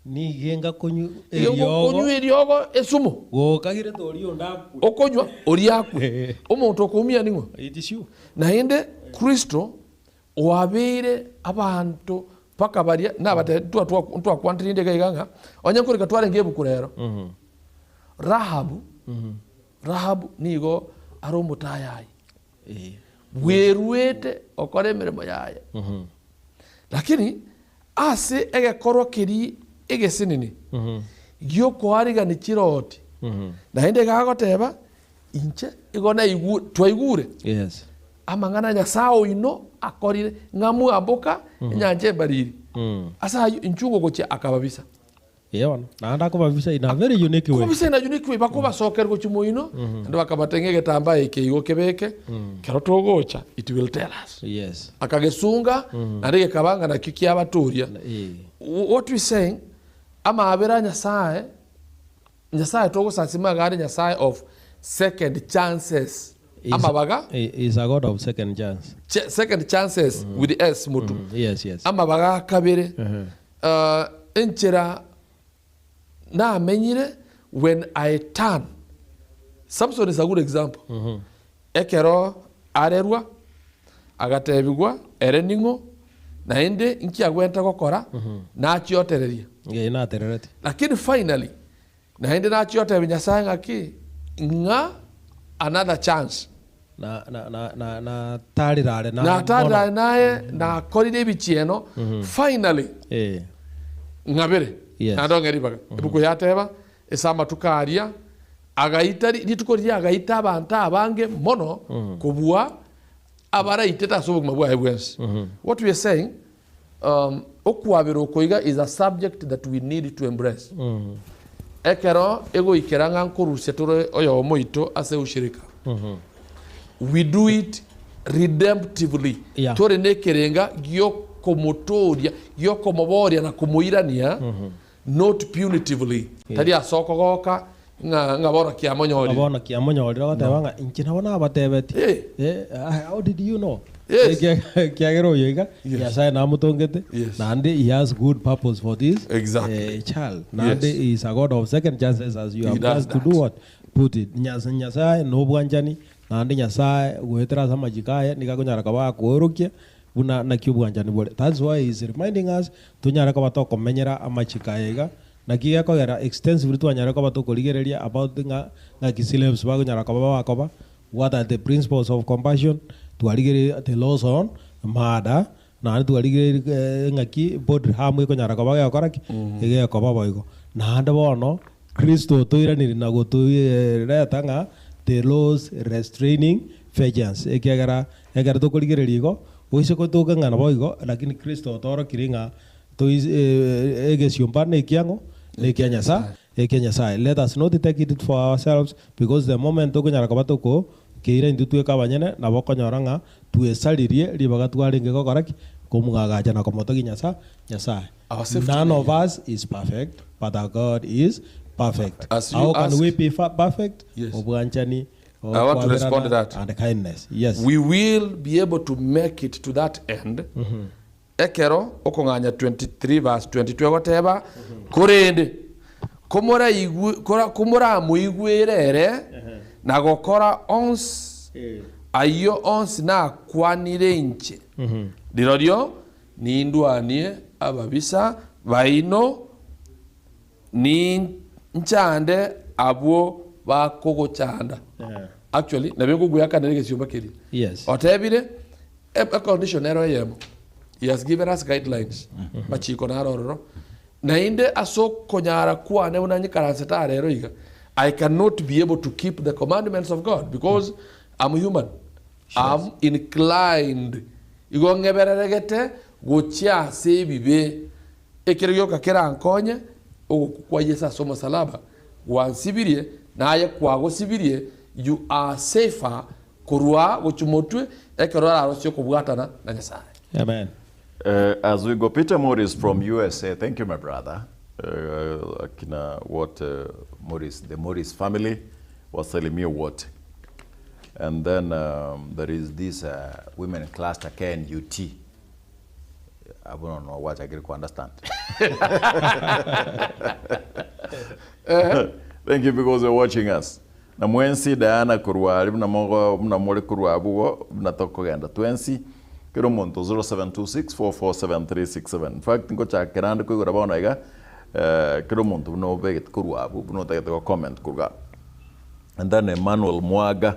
Nigo enga konywa igo eriogo okonywa eriogo esumu, gokagirete oria onde akwe. okonywa oria akwe. Omonto okoumia ning'o? It is you. Naende Kristo oabeire abanto mpaka baria nabatebia ntwa twa ntwakwanete rinde iga iga ng'a onye nkorika twarenge ebuku rero, Rahabu, Rahabu nigo are omotayayi, bweruete okora emeremo yaye. Lakini ase egekorwa keria egesinini giokoarigania chiroti, naende iga agoteba, inche igo naigu twaigure Yes. amang'ana Nyasae oino akorire, ng'a mwamboka enyancha embariri. Ase ayio inchuo ngogochia akababisa. Ee bono, naende akobabisa in a very unique way. Kobabisa in a unique way, bakobasokeria gochia moino, naende bakabateng'ia egetambaa eke igo kebeke, kero togocha it will tell us. Yes. Akagesunga, naende gekaba ng'a nakio kiabatoria. Ee. What we saying, amaabera a Nyasaye, Nyasaye togosasima iga are Nyasaye of second chances, amabaga. He is a God of second chance. Ch second chances with S motu. Yes, yes. Amabaga a kabere. Enchera namenyire when I turn. Samson is a good example. Ekero arerwa, agatebigwa ere ning'o, naende inki agwenerete gokora, nachiotereria. Ee, naterereti. Lakini finally, naende nachia gotebia Nyasae ng'aki, ng'a another chance. Na, na, na, na, natarire are naye Natarire mono. are naye, nakorire ebichieno, finally, Ee. ng'abere, Yes. naende ong'e ribaga. Ebuku yateba, ase amatuko aria, agaita ri- rituko riria agaita abanto abange mono kobua abaraitete ase obogima bwaye bwensi. What we are saying, Um, okwabera oko iga is a subject that we need to embrace. Ekero egoikera ng'a nkorusia tore oyomo oito ase ushirika. We do it redemptively. Yeah. Tore nekerenga giokomotoria, giokomoboria na komoirania not punitively. Tari ase okogoka ng'a ng'a bono kiamonyorire. Bono kiamonyorire ogoteba ng'a inche nabo nabatebetie. Eh. Eh, ah, how did you know? Yes. Ekiagera oyo iga Yes. Nyasaye namotongete Yes. naende he has good purpose for this Exactly. eh, child naende Yes. he is a God of second chances as you He have does just to that. do what put it Nyas- Nyasaye nobwanchani naende Nyasaye goetera ase amachiko aye nigo akonyara koba akoorokia Buna naki obwanchani bore. That's why he is reminding us tonyare koba tokomenyera amachiko aya iga, naki gekogera extensively twanyare koba tokorigereria about ng'a ng'aki slaves bakonyara koba bakoba, what are the principles of compassion, twarigereiri the laws on murder, naende twarigereiri ng'aki bodily harm ekonyara koba gegokora ki? Egekoba boigo. Naende bono Kristo otoiraniri na gotoireta ng'a the laws restraining vengeance, ekiagera Ekero tokorigereria igo, goise gotoka ng'a naboigo, lakini Kristo otoorokirie ng'a tois egesiomba nekiang'o? Nekia Nyasae, ekia Nyasae. Let us not take it for ourselves, because the moment tokonyara koba toko keira intwe tweka abanyene, nabo okonyora ng'a twesaririe ribaga twarenge gokora ki? Komwagacha na komotogia Nyasa Nyasae. Our safety None of us is perfect, but our God is perfect. As you How can ask- we be perfect? Yes. Obwanchani I want to respond to that. And kindness. Yes. We will be able to make it to that end ekero okong'anya 23 verse 22 egoteba korende komoraigwe kora- komoramoigwere ere na gokora onsi ayio onsi nakwanire inche rirorio nindwanie ababisa baino Ninchande abwo bakogochanda. Actually, nabio nkogoeakanera egesiomba keria. Yes. Otebire, e- econdition nero eyemo. He has given us guidelines. Machiko naro ororo. Naende ase okonyara kwane buna nyikaransete aa rero iga, I cannot be able to keep the commandments of God because I'm human. I'm inclined. Igo ng'ebereregete gochia ase ebibe. Ekero gioka kerankonye, ogokwa kwa Yeso ase omosalaba gwansibirie, na aye kwagosibirie, you are safer korwa gochia motwe ekero orarosie okobwatana na Nyasae. Amen. As we go, Peter Morris from USA, thank you my brother. Akina wote Morris, the Morris family, wasalimie wote. And then there is this women cluster KNUT. Abwo nono gwachakire ko understand. Thank you because you're watching us. Na mwensi Diana korwa aria buna mogo buna more korwa abwo buna tokogenda twensi kera omonto 0726447367 in fact ngochakera ande koigora bono iga eh, kera omonto buna obegete korwa abwo buna otagete go comment korwa abwo. And then Emmanuel Mwaga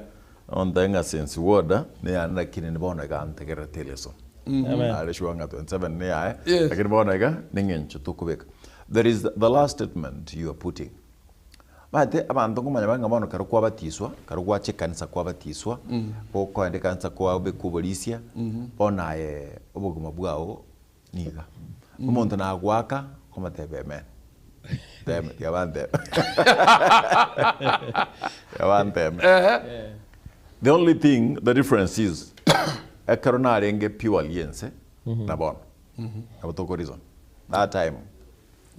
ontebie ng'a since woda neyane lakini bono iga ntegererete eleso. Amen. Are sure ng'a 27 neyaye Yes. lakini bono iga neng'encho tokobeka. There is the last statement you are putting. Omanyete abanto nkomanya bare ng'a bono ekero kwabatiswa, ekero gwacha ekanisa kwabatiswa, gokoenda ekanisa kwabekwa oborisia, bono aye obogima bwao niga. Omonto nagoaka, okomotebia amen. Teme, tiga banteme. Tiga banteme. The only thing, the difference is, ekero narenge purely ense, na bono, nabo toko reason. That time,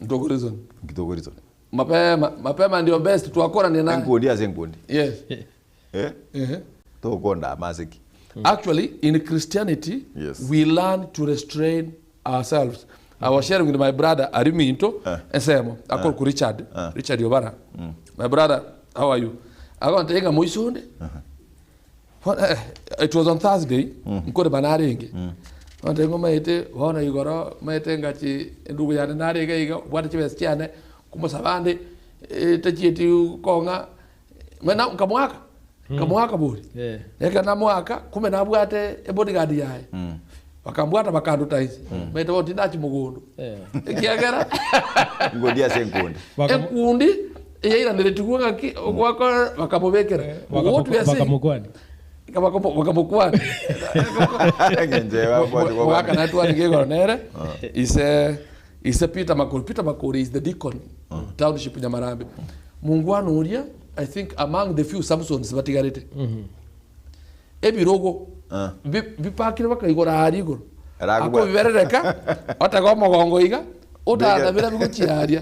Ntoko reason. nkitoko reason. Mapema, mapema ndio best twakorania naye. Enkundi ase enkundi. Yes. Eh? Ehe. Tokonda ama ase ki? Actually, in Christianity, Yes. we learn to restrain ourselves. I was sharing with my brother Ariminto ensemo akorokwa Richard, Richard Obara. My brother, how are you? Agontebia ng'a moisonde. Bono eh, it was on Thursday, nkorema narenge. Agontebia ng'a omanyete bono igoro omanyete ngachi endugu yane nare iga iga obwate chibesa chiane, nkomosaba ande tachieti kong'a Mena nkamoaka, nkamoaka bori. Eh. Ekero namoaka, kumbe nabwate ebodyguard yaye. Bakambwata bakanduta inse. Maete bono tindachia mogondo. Eh. Ekiagera Enkundi ase enkundi. Bakamo- enkundi eyairaneretigwe ng'aki ogwakora bakamobekera. What we are saying, Bakamokwani. bakamokwana. Eng'encho eye babwate Mogaka gokwana. natwarenge igoro nere ise ise Peter Makori. Peter Makori is the deacon township Nyamarambe. Mongwana oria I think among the few Samsons batigarete. Ebirogo Ah. bi- bipakire baka igoro aria igoro. Eragubwa. Akobiberereka otega omogongo iga otatabera bigochia aria.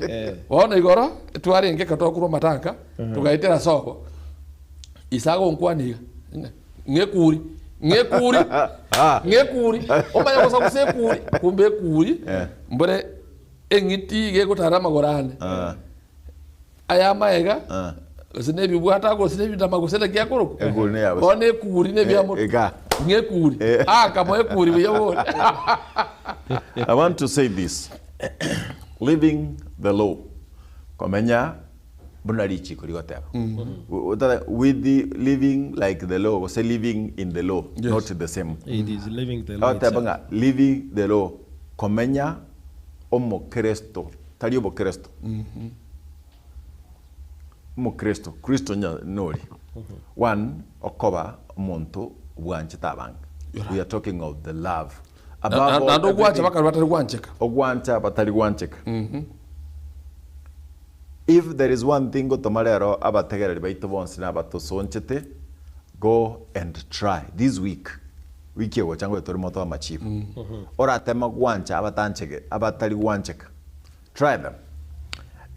Bono igoro twarenge ekero twakorwa amatanga togaetera sobo. Ise agonkwana iga ng'a ng'ekuri ng'ekuri ng'ekuri omanye gosa gose ekuri kumbe ekuri mbore eng'iti iga egotara amagoro ane. Ah. Aya amaega Ah. gose na ebibwata gose na ebindama gose naki akorokwa Ekuri ne yabuse. bono ekuri na ebia Eh, ega. ng'ekuri Eh. akamoa ekuri buya bono. I want to say this. Living the law. Komenya buna richiko rigoteba. With the living like the law, gose living in the law, Yes. not the same. It is living the law Agoteba itself. ng'a living the law, komenya omokristo, tari obokristo. Omokristo, kristo nya nori. One, okoba omonto bwanchete abange. We are talking of the love. Above all, Naende ogwancha everything- bakare batari gwancheka. ogwancha batari gwancheka. If there is one thing gotoma rero abategereri baito bonsi na abatosonchete, go and try this week. Wiki egocha ngoe tore moto amachibu. Oratema gwancha abatanchege, abatari gwancheka. Try them.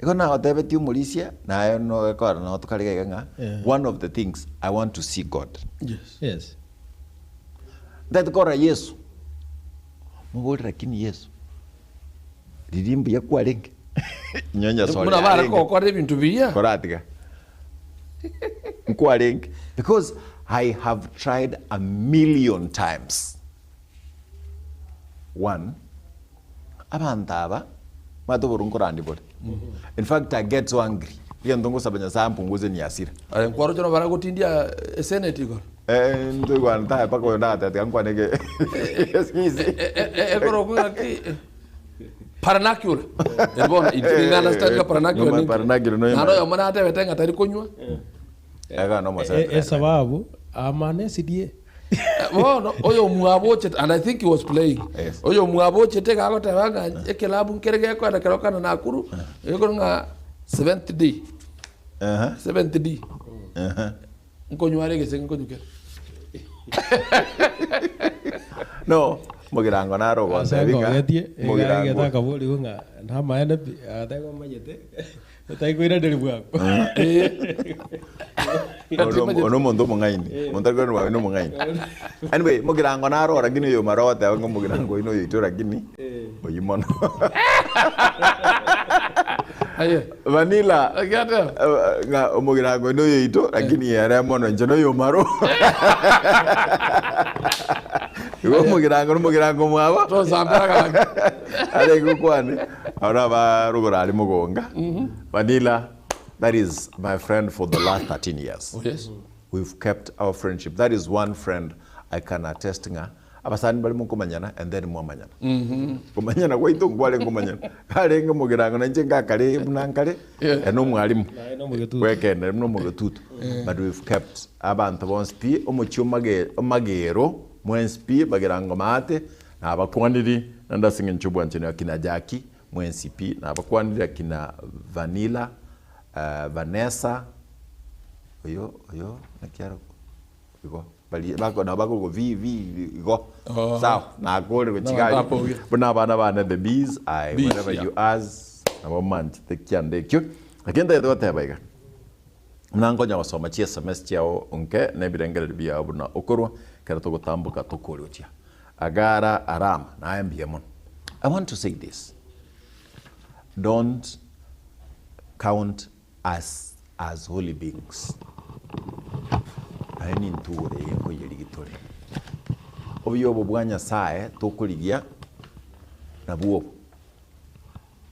Igo nagotebetie omorisia, naye nogekora nabo tokare iga ng'a, Yeah. one of the things I want to see God. Yes. Yes. Ntagete korora Yesu. Mobori lakini Yesu, riria mbuya kwarenge? Inyo Nyasaye Buna bare yarenge. gokora ebinto biya. Koratiga. Nkwarenge. Because I have tried a million times. One, abanto aba, omanyete oboru nkorandi bore. In fact, I get so angry. Egento ngosaba Nyasaye ampunguze ni hasira. Aye nkwaroche nabo baragotindia esenate igoro. Eh, ntoigwana taye mpaka oyo ndagateba tiga nkwane eke excuse. Ekorokwa ng'aki parnacula. Eri bono intwe nigo understand ng'a parnacula Noma ninki. parnacula noyo Naende oyomo natebete ng'a tari konywa. Ega no mosete. Esababu amane SDA. Bono oyo omwabo ochete and I think he was playing. Yes. Oyo omwabo ochete iga agoteba ng'a ekelabu nkere gekoenda kero kana Nakuru, egekoro ng'a seventh day. Aha. Seventh day. Aha. Nkonywa are egese nkonywa kere. No, mogirango naro Ase ogontebia ng'a ngogetie, iga mogirango. egete akaborigwa ng'a namaene pi, agateba omanyete, otaikoiraneria bwango. Ono omonto omong'aini. Omonto ari korwa no omong'aini. Anyway, mogirango naro lakini oyo omare ogoteba ng'a omogirango oino oyoito lakini oyio mono. Aye. Vanilla Naki ateba? eh, ng'a omogirango oino oyoito lakini ere mono inche noyo omaro. Igo omogirango nomogirango mwabo. Tosambera gaki. Are gokwane aro abarogoro are mogonga. Vanilla That is my friend for the last 13 years. Oh, yes. We've kept our friendship. That is one friend I can attest ng'a abasani bari mokomanyana and then mwamanyana. Komanyana gwaito nkware nkomanyana. Karenge mogirango na inche ngakare buna nkare Yeah. ere nomwalimu. Naye nomogetutu. Bwekende buna omogetutu. But we've kept abanto bonsi pi omochie omage omagero mwensi pi bagirango maate nabakwaniri naende ase eng'encho obwanchani akina Jackie Mwensi pi nabakwanire akina Vanilla, Vanessa, oyo oyo naki are igo baria bako nabo bakorokwa V V igo Oh. sawa nakorire gochia Nabo iga apoge. buna abana bane the bees aye Bees, wherever yeah. you as nabo manchete kianda ekio. Lakini ntagete goteba iga, buna nkonya gosoma chi sms chiao nke na ebirengererio biao buna okorwa ekero togotamboka tokore gochia. Agara Arama, naye mbuya mono. I want to say this, don't count us as holy beings. Aye nintugure eye nkoiyerigi tore. Obuya obo bwa Nyasaye tokorigia nabwo obo.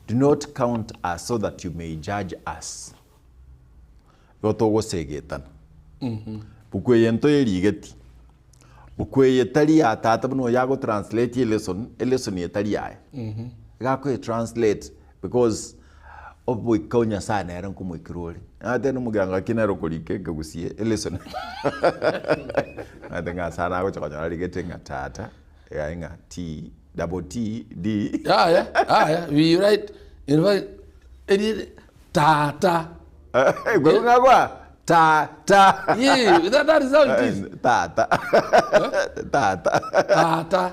Do not count us so that you may judge us. Igo togosegetana. Buku eye ntoyerigeti. Buku eye tari ya tata buna oyo ago translate elesson, elesson eye tari yaye. Iga akoye translate because oboika o Nyasaye nere nkomoikera ore. Nate nomogirango gaki nere okorika ekegusie elesson. Nate ng'a ase nagocha konyora arigete ng'a tata, iga ng'a T, double T, D. Yaya, yaya, we write, in fact, eri tata. Korwa ng'a kwa tata. Yeah, that, that is how it is. Tata. Tata. Tata.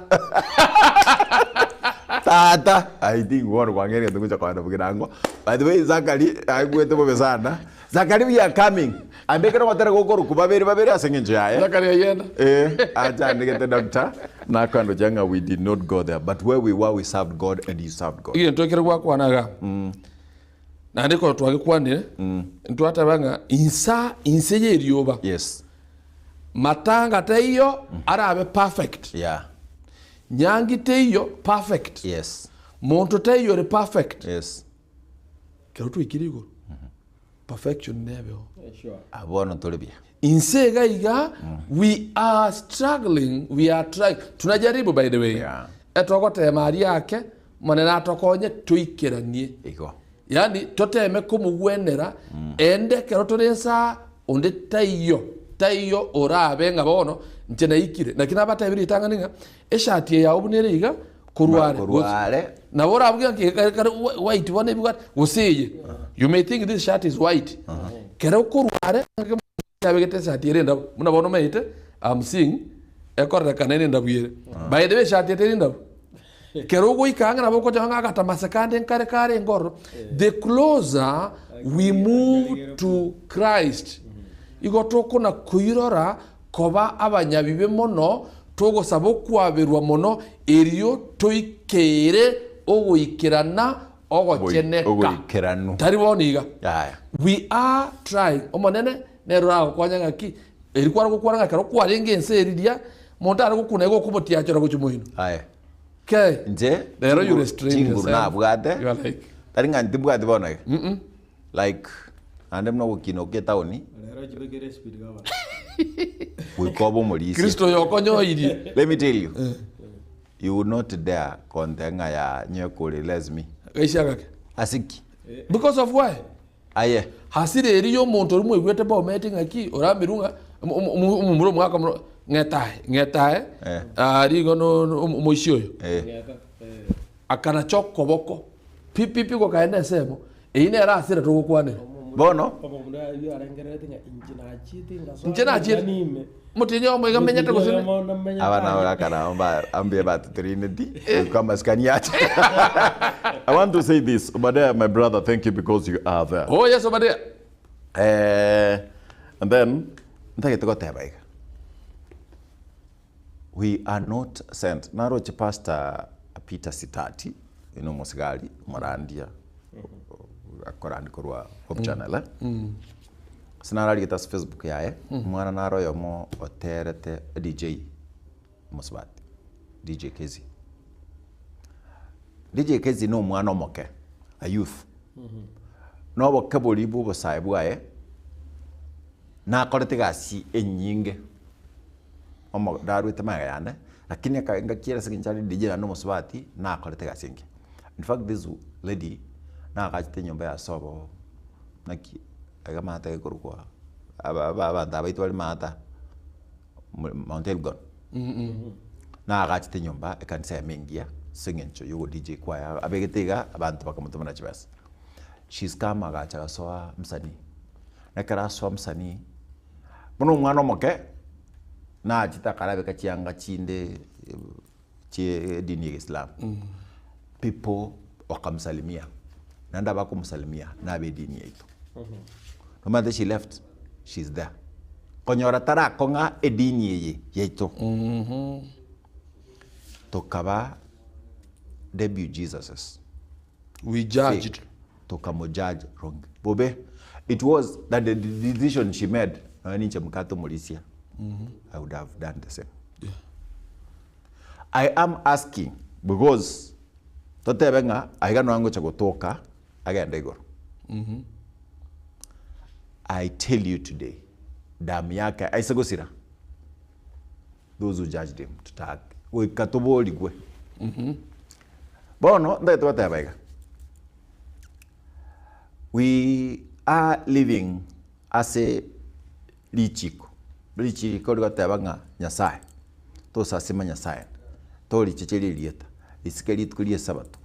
Tata. I think bono kwang'eire gento ngocha kogenda bogirango. By the way, Zachary, aigwete bobe sana. Zachary, we are coming. Ande ekero ogotera gokorokwa babere babere ase eng'encho yaye. Zachary ayenda. Eh, achandegete doctor. Nakandochia ng'a we did not go there, but where we were we served God and he served God. Egento ekere gwakwana iga. Naende ekero twagekwanire, ntwateba ng'a insa inse y'erioba, Yes. matanga taiyo arabe perfect, Yeah. nyangi teiyo perfect, Yes. monto taiyo ore perfect. Yes. Ekero twaikire igoro, perfection nebeo. Sure. Ah, bono tore buya. Inse iga iga, we are struggling, we are trying, tunajaribu by the way, Yeah. etogotema aria ake, Omonene atokonye toikeranie. Igo. Yaani toteme komogwenera, ende ekero tore insaa onde taiyo, taiyo orabe ng'a bono inche naikire. Naki nabatebirie ritang'ani ng'a eshati eye yao buna ere iga, korwa are, Korwa are. Nabo orabuge ng'a kare kare white bono ebigwate, gose eye. You may think this shirt is white. Kero okorwa are, yabegete esati ere endabu, buna bono omanyete, I'm seeing, ekorerekana ere endabu ere. By the way eshati eye teri endabu. Kero ogoika ang'e nabo okochora ng'a agatamase kande nkare karenge ororo. The closer we move to Christ, igo tokona koirora koba abanyabibe mono, togosaba okwaberwa mono, erio toikeere ogoikerana ogocheneka. Ogoikeranu. Tari bono iga. Yaya. We are trying. Omonene nere oragokonye ng'aki, eri kware gokwana ng'a ekero kwarenge ense eriria, monto are gokuna igo okomotiachora gochia moino. Aye. Kei. Inche Rero you restrain chinguru yourself. nabwate You are like. tari ng'a ntibwati bono iga like naende buna ogokina oka etaoni Rero chibekere speed governor. goika obe omorisia Kristo oyo okonyoirie. let me tell you you will not dare kontebia ng'a ya nyekore les me Gaisia gake. ase ki Because of why? Aye. Hasira eria y'omonto oria mwaigwete baomete ng'aki oramerwe ng'a omomura omwaka mono ng'etae ng'etae Eh. aria igo no no omoisia oyo. Eh. Akanacha okoboko pi pi pi gokaenda ensemo, eyio nere hasira togokwanera. Bono. Omomura oyio arengerereti ng'a inche nachiete ngasoa Inche nachiete. nime. Omotienyi oyomo iga menyete gose ne- Aba nabo gakana amba ambia batutraineti goika amasikani ache. I want to say this, Obadiah, my brother, thank you because you are there. Oh yes, Obadiah. Eh, And then, ntagete goteba iga, we are not sent, naroche Pastor Peter Sitati, oyo na omosigari, omorandia, akorandi korwa Hope Channel, eh. Ase nararigete ase Facebook yaye, omwana nare oyomo oterete DJ omosubati, DJ Kezzy. DJ Kezzy na omwana omoke, a youth, na oboke boria bwa obosae bwaye, nakorete egasi enyinge, omo narwete magega yane, lakini eka engaki ere ase eng'encho are DJ naende omosubati, nakorete egasi engiya. In fact this lady, nagachete enyomba ya sobo naki iga maate gekorokwa aba aba abanto abaito bare maata. Mount Elgon naagachete enyomba ekanisa yamo engiya ase eng'encho ya ogo DJ kwaya abegete iga abanto bakamotomera chibesa. She's come agacha agasoa msanii, na ekero asoa msanii, buna omwana omoke, nachete akarabeka chianga chinde chie edini ya egesilamu, people bakamsalimia, naende abakomsalimia na abe edini yaito. Nomanyete she left, she's there. Konyora tarakong'a edini eye yaito. Tokaba debut Jesuses. We judged. Fake. Tokamojudge wrong. Bobe. It was that the decision she made, nonya ninche mokate omorisia, I would have done the same. Yeah. I am asking because totebe ng'a aiga nonya ngocha gotoka agende igoro. I tell you today, damu yake aise gosira, those who judged him tutake goika toborigwe. Bono ntagete goteba iga, we are living ase richiko, richiko rigoteba ng'a Nyasaye, tosasima Nyasaye, torichecheria erieta, risike rituko ria esabato,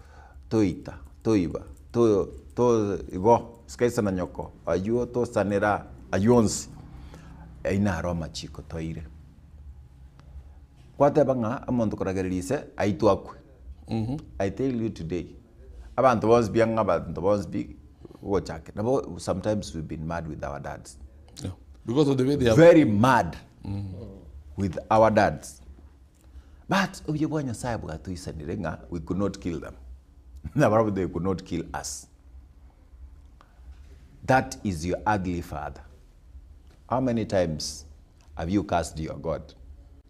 toita, toiba, to to igo, sika ise na nyoko, aywo tosanera, aywo onsi, aywo naro amachiko toire. Kwateba ng'a omonto koragereria ise, aitwe akwe. I tell you today, abanto bonsi pi ang'e abanto bonsi pi gochake nabo sometimes we've been mad with our dads. Yeah. Because of the way they are. Very mad with our dads. But obuya bwa Nyasaye bwatoisanire ng'a we could not kill them. Nabarabwo they could not kill us. That is your earthly father. How many times have you cursed your God?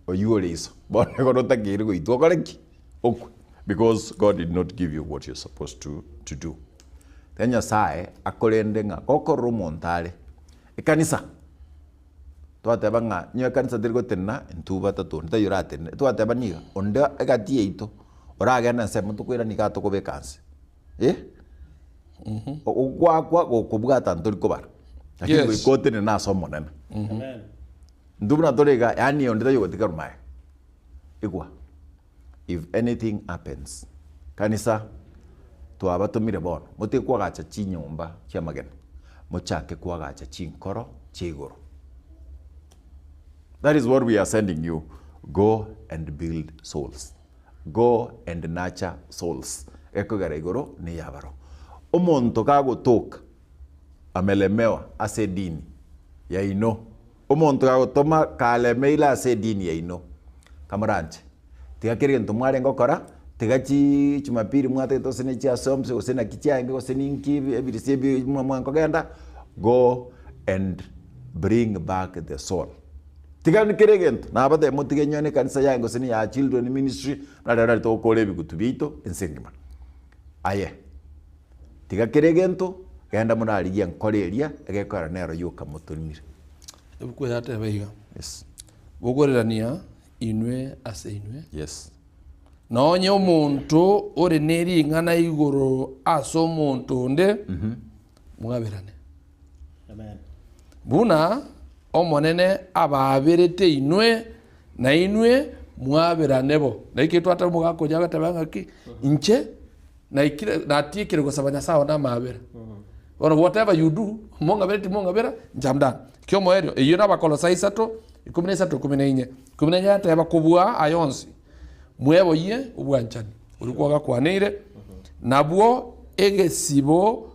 Oywo ore iso. Bono ekero otakeire goitwa okore ki? Okwe. Because God did not give you what you're supposed to, to do. Tiga Nyasaye akorende ng'a gokorora omonto are ekanisa. Twateba ng'a onye ekanisa teri gotenena, intwe batato onde taiyo oratenene. Twateba niga, onde egati yaito oragende ensemo tokoirana igaa tokobeka nse eh, ogwakwa gokobwata ntori kobara, lakini Yes. goika otenene ase Omonene. Amen. Intwe buna tore igaa, yaani onde taiyo ogotiga rumaye. Igwa, if anything happens, kanisa twabatomire bono, motige koagacha chinyomba chi'amagena, mochake koagacha chinkoro chia igoro. That is what we are sending you, go and build souls, go and nurture souls, gekogera igoro neyabaro. Omonto kagotoka amelemewa ase edini yaino, omonto kagotoma kalemeire ase edini yaino, kamoranche, tiga kera egento mwarenge gokora, tiga chii jumapili mwatagete gose ne chiasomsi gose naki chiaenge gose ninki ebirisia ebi mwankogenda, go and bring back the soul. Tiga kera egento, nabatebia motige nyone ekanisa yaye gose ne ya children ministry, buna rero nari togokora ebigutu biaito ense engima. Aye, tiga kera egento, genda morarigie enkoro eria, egekora nero yoka motorimire. Ebuku eye yateba iga, Yes. Bokorerania inwe ase inwe. Yes. Nonye omonto ore ne ring'ana igoro ase omonto onde, mwaberane. Amen. Buna Omonene abaaberete inwe, na inwe mwaberane bo. Naki twateba omogaka oria agateba ng'aki, inche naikire natiekire gosaba Nyasae one amaabera. Bono whatever you do, mong'abere timong'abera, inche am done. Ekiomoerio, eyio na Abakolosai isato, ikomi na isato ikomi na inye. Ikomi na inye yateba kobua aya onsi, mweboyie obwanchani, oria kwagakwaneire, nabwo egesibo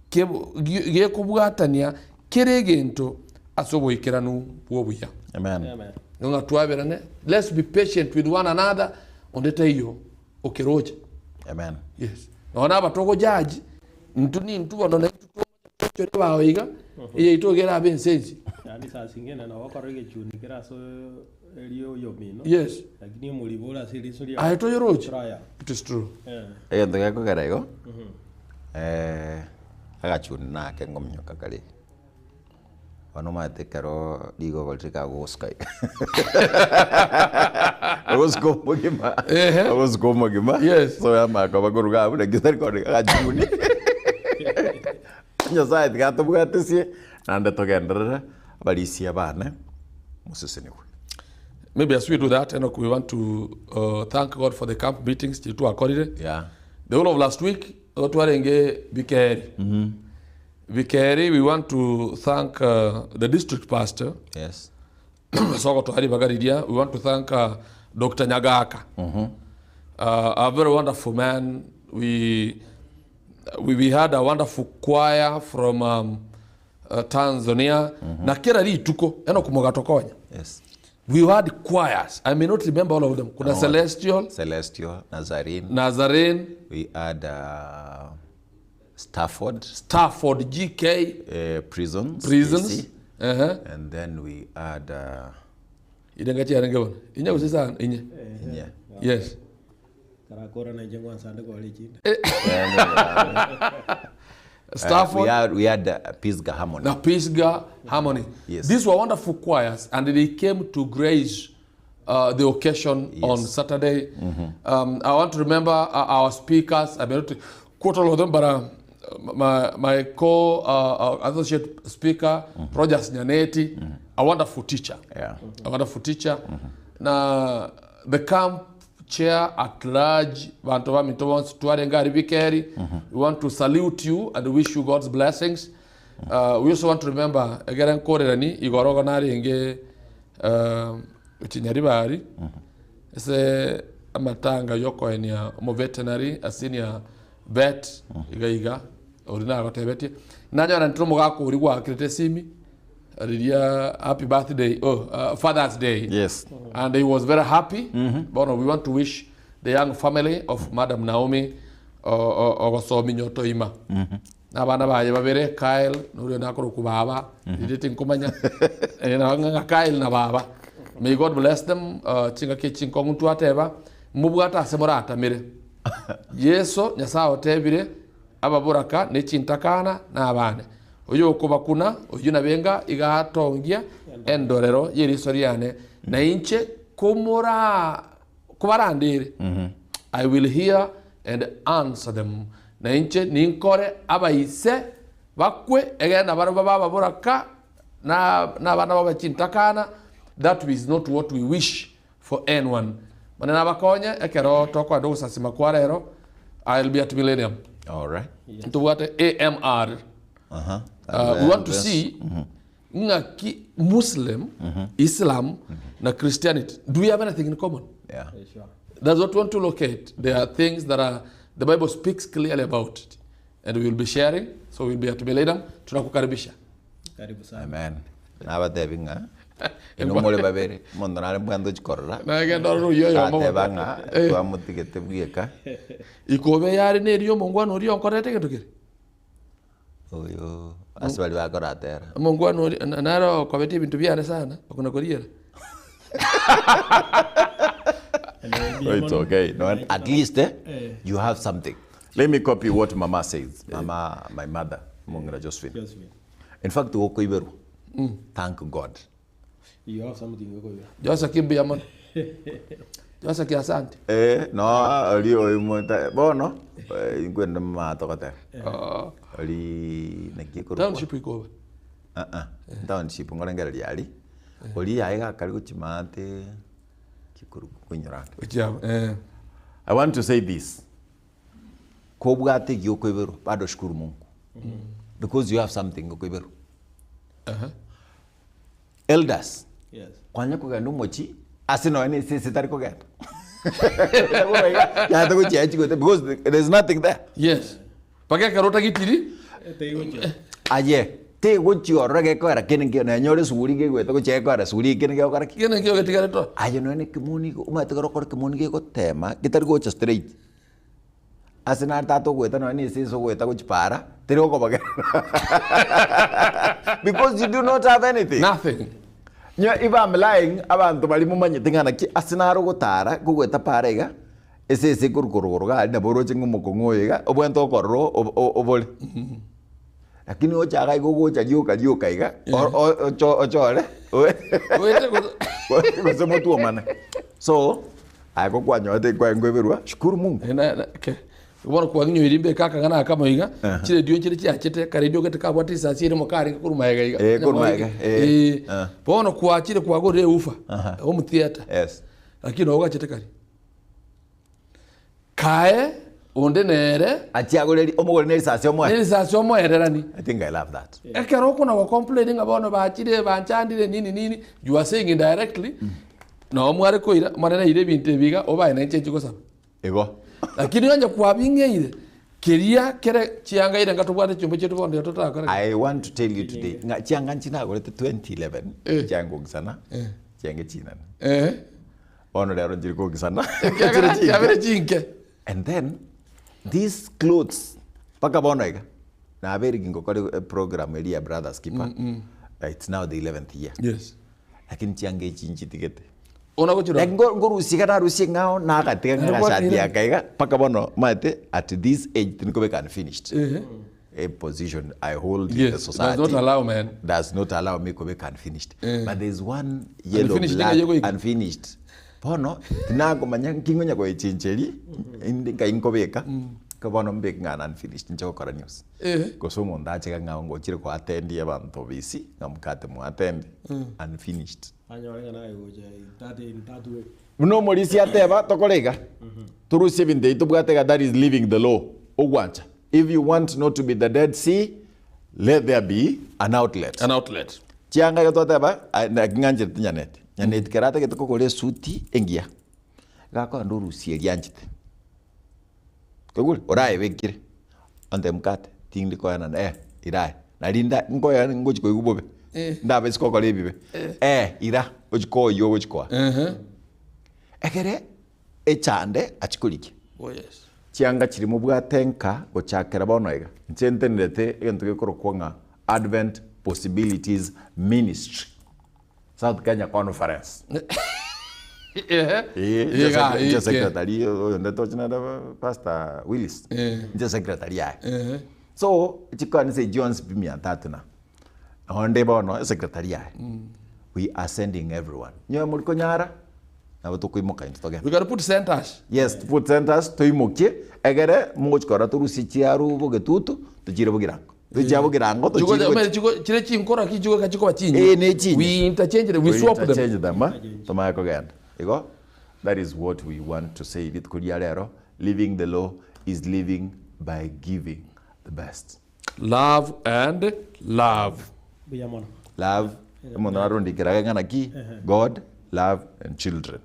kebo gekobwatania kera egento. ase oboikeranu bw'obuya. Amen. Amen. Nigo ng'a twaberane, let's be patient with one another, onde taiyo okeroche. Amen. Yes. Nonya na abatogojaji, intwe nintwe bono na intwe tochore bao iga, eyaito iga erabe ense ense. Yaani saa zingine nabo okora egechuni kere ase erio oyomino, Yes. lakini omoribo ore ase eriso riao Aye toyoroche. trial. It is true. Eh. Egento gekogera igo, eh, agachuni nake ngominyoka kare. Bono omanyete ekero rigogo rire kagosuka iga ogosuka omogima Ehe. ogosuka omogima Yes. so yamanya koba koruga abwo naki otari korora agachuni Nyasaye tiga atobwatesie naende togenderere abarisia bane mosesenigwe. Maybe as we do that, Enoch, we want to uh, thank God for the camp meetings chiri twakorire. Yeah. The whole of last week, igo twarenge Bikeri. Bikeri, we want to thank uh, the district pastor, Yes. ase ogotoa ribaga riria. We want to thank uh, Dr. Nyagaka. Uh, a very wonderful man. We, we, we had a wonderful choir from um, uh, Tanzania. Na kera rituko, eno kumogatokonya. Yes. We had choirs. I may not remember all of them. Kuna Celestial, Celestial, Nazarene. Nazarene, We had uh, Stafford Stafford GK, uh, Prisons. Prisons. AC. Uh-huh. And then we had uh, Irenga chiarenge bono. Inye gose sana inye. yeah. Yes. Karakora na inche ngwansande kore echinde. Stafford we had, we had uh, Pisgah Harmony. na Pisgah Harmony. Yes. These were wonderful choirs and they came to grace uh, the occasion on Saturday. Um, I want to remember uh, our speakers. I may not quote all of them, but uh, my, my co uh, uh, associate speaker, Rogers Nyaneti, a wonderful teacher. Yeah. A wonderful teacher. Na the camp chair at large, bantu baminto bonsi twarenge ari bikeri. We want to salute you and wish you God's blessings. Uh, we also want to remember egere nkorerani igorogo narenge um, chinyaribari ase amatanga yokoenia omo veterinary a senior vet iga iga ori nagotebetie nanyora ntire omogaka oria gwakirete esimi riria happy birthday oh, uh, father's day Yes. and he was very happy bono we want to wish the young family of madam naomi ogosomi nyotoima na abana baye babere kyle norio nakoroku baba riria tinkomanya Eh, na ng'a kyle na baba may god bless them uh, chingaki chinkong'u twateba mobwate ase moratamire yeso nyasaye otebire ababoraka ne chintakana na abane oyo okobakuna oyo nabenga igatongia endorero yeriso riane na inche komora kobarandire i will hear and answer them na inche ninkore abaise bakwe egena baro bababoraka na na abana babachintakana that is not what we wish for anyone mane nabakonye ekero tokwenda ogosasima kwa rero i'll be at millennium All right. ntobwate amr Uh-huh. uh, we want to see ng'aki muslim islam na christianity do we have anything in common Yeah. Sure. that's what we want to locate there are things that are the bible speaks clearly about it and we will be sharing so we'll be at millennium tunakukaribisha Karibu sana. Amen. Nabatebi ng'a ino more babere mondo nare mbwando chikorora nagenda ruyo ateba ng'a twamotigete bweka ikobe yari neri omongwana oria onkorete gento kere oyo ase bari bakoratera omongwana oria naro okobete ebinto biane sana okona koriera Oh, it's okay. No, at least eh, you have something. Let me copy what Mama says. Mama, my mother, Mungra Josephine. Josephine. In fact, woko iberu. Thank God. You have something gokoiba. joseph mbuya mono joseph asante Eh, no, oli oyo monta bono, eh, nkwenda mama tokotera. Oh, Oli naki koru. township ikobe Ah ah. Township ngorengera ryari. Oli yae gakari gochimate kikoru kunyorana. Ochiabo, eh. I want to say this. Kobwate gyoko iberu bado shukuru Mungu. Because you have something goko iberu. Aha. Elders Yes. kwanya kogenda omochi ase nonya na esese tari kogenda yate gochia chigote because there's nothing there yes paka ekero otagitiri Teigochia. aye Tegochia ororo gekoera kende nkeiyo, nanyore esuguri gegoeta gochia gekoera esuguri kende gegokora ki? Kende nkeiyo getigarete oo. Aye nonya na ekemoni igo, omanyete ekero okora ekemoni gegotema, getari gocha straight, ase nare tata ogoeta nonya na esese ogoeta gochia paara, teri gokobogerera because you do not have anything. Nothing. Nyo if I'm lying, abanto baria momanyete ng'a naki ase nare ogotara, kogoeta paara iga, esese ekorwa korogoro iga aria nabo oroche ng'a omokong'u oyo iga, obwenerete okorora o- obore. Lakini ocha iga igo ogocha rioka rioka iga, o- o- ocho- ochore Oete gose- gose motwomane. So, aye gokwanyorete kwaye nkoiberwa, shukuru Mungu. Eh, na- na- ke- bono kwang'inyoirie mbeke akang'ana akamo iga, chiredio nchire chiachete, akaredio gete kabwate risasi erimo karenge korwa magega iga. Eh, korwa magega, eh. Eh, Ah. bono kwachire kwagorire ewoofer, home theatre, Yes. lakini nabo gachete karia. Kae onde nere. Achie agore omogore nerisasi omoe. Nerisasi omoererani. I think I love that. Ekero okona go complain ng'a bono bachire banchandire nini nini, you are saying indirectly, noo mware koira, omanye naire ebinto ebi iga, obae nainche nchi gosaba. Igo. Lakini onye kwabing'eire, keria kere chianga ire nga tobwate chiombe chiaito bono riria totakora ki? I want to tell you today ng'a chianga nchi nagorete 2011 Eh. chiangogisana chiange chinene. Eh. Bono rero nchiri kogisana. Ekiagera chiabere chinke. And then these clothes mpaka bono iga nabeire gingokora eprogram eria ya Brothers Keeper it's now the 11th year. Yes. Lakini chianga echi nchitigete. Ona gochirora. Like ngo- ngorusia iga narusia eng'ao nagatiga ng'a Naende agashati gwatira. aka iga mpaka bono omanyete at this age tindikobeka unfinished. Ehe. A position I hold in the Yes, does society not allow man. does not allow me kobeka unfinished. Eh. But there's one yellow Unfinished black niga yegoika. unfinished. Bono tinakomanya nki ngonya goechencheri inde nkai nkobeka ko bono mbeke ng'a unfinished inche gokora news. Eh. Gose omonto ache iga ng'a ngochire koattend abanto obisi ng'a mokate moattend unfinished. Anyore ng'a naye gocha in that in that way. Buna omorisia ateba tokore iga, torusie ebinto ebi tobwate iga that is leaving the law, ogwancha. If you want not to be the dead sea, let there be an outlet. An outlet. Chianga iga twateba, aye naki ng'ancherete nyaneti. Nyaneti kero atagete kogora esuti engiya, iga akogenda orusia eria anchete. Kwaigure? Orayebekire, ontebie mokate, tindi koenana eh, ira aye. Nari nda nkoyana ngochi koigwa bobe, ndabe ase gokora ebibe, eh, ira, ochie koyia ogochi koa. Ekere echande achie korigia. Oh yes. Chianga chiria mobwate nka gochakera bono iga, inche ntenerete egento gekorokwa ng'a Advent Possibilities Ministry, South Kenya Conference. Ehe. Eh, inche Iga, secre- inche ike. secretary oyonde toche nere Pastor Willis, Eh. inche secretary yaye. Ehe. So, chikanisa echio chionsi pi mia tatu na onde bono esecretary yaye. We are sending everyone. Nyowe mori konyara, nabo tokoimoka intwe togende. We can put centers. Yes, put centers toimokie egere mogochi korora torusie chiaru bogetutu tochiire bogirango. Tochia bogirango Chigo- tochiire omanyete gochi- chigo- chire chinkora ki chigoika chikoba chinyi. Eh, ne chinyi. We interchange them, we swap them. Interchange them, ah, tomanye kogenda. Igo, that is what we want to say rituko ria rero, living the law is living by giving the best. Love and love. Mbuya mono. Love, omonto narondikera iga ng'a naki, God, love and children.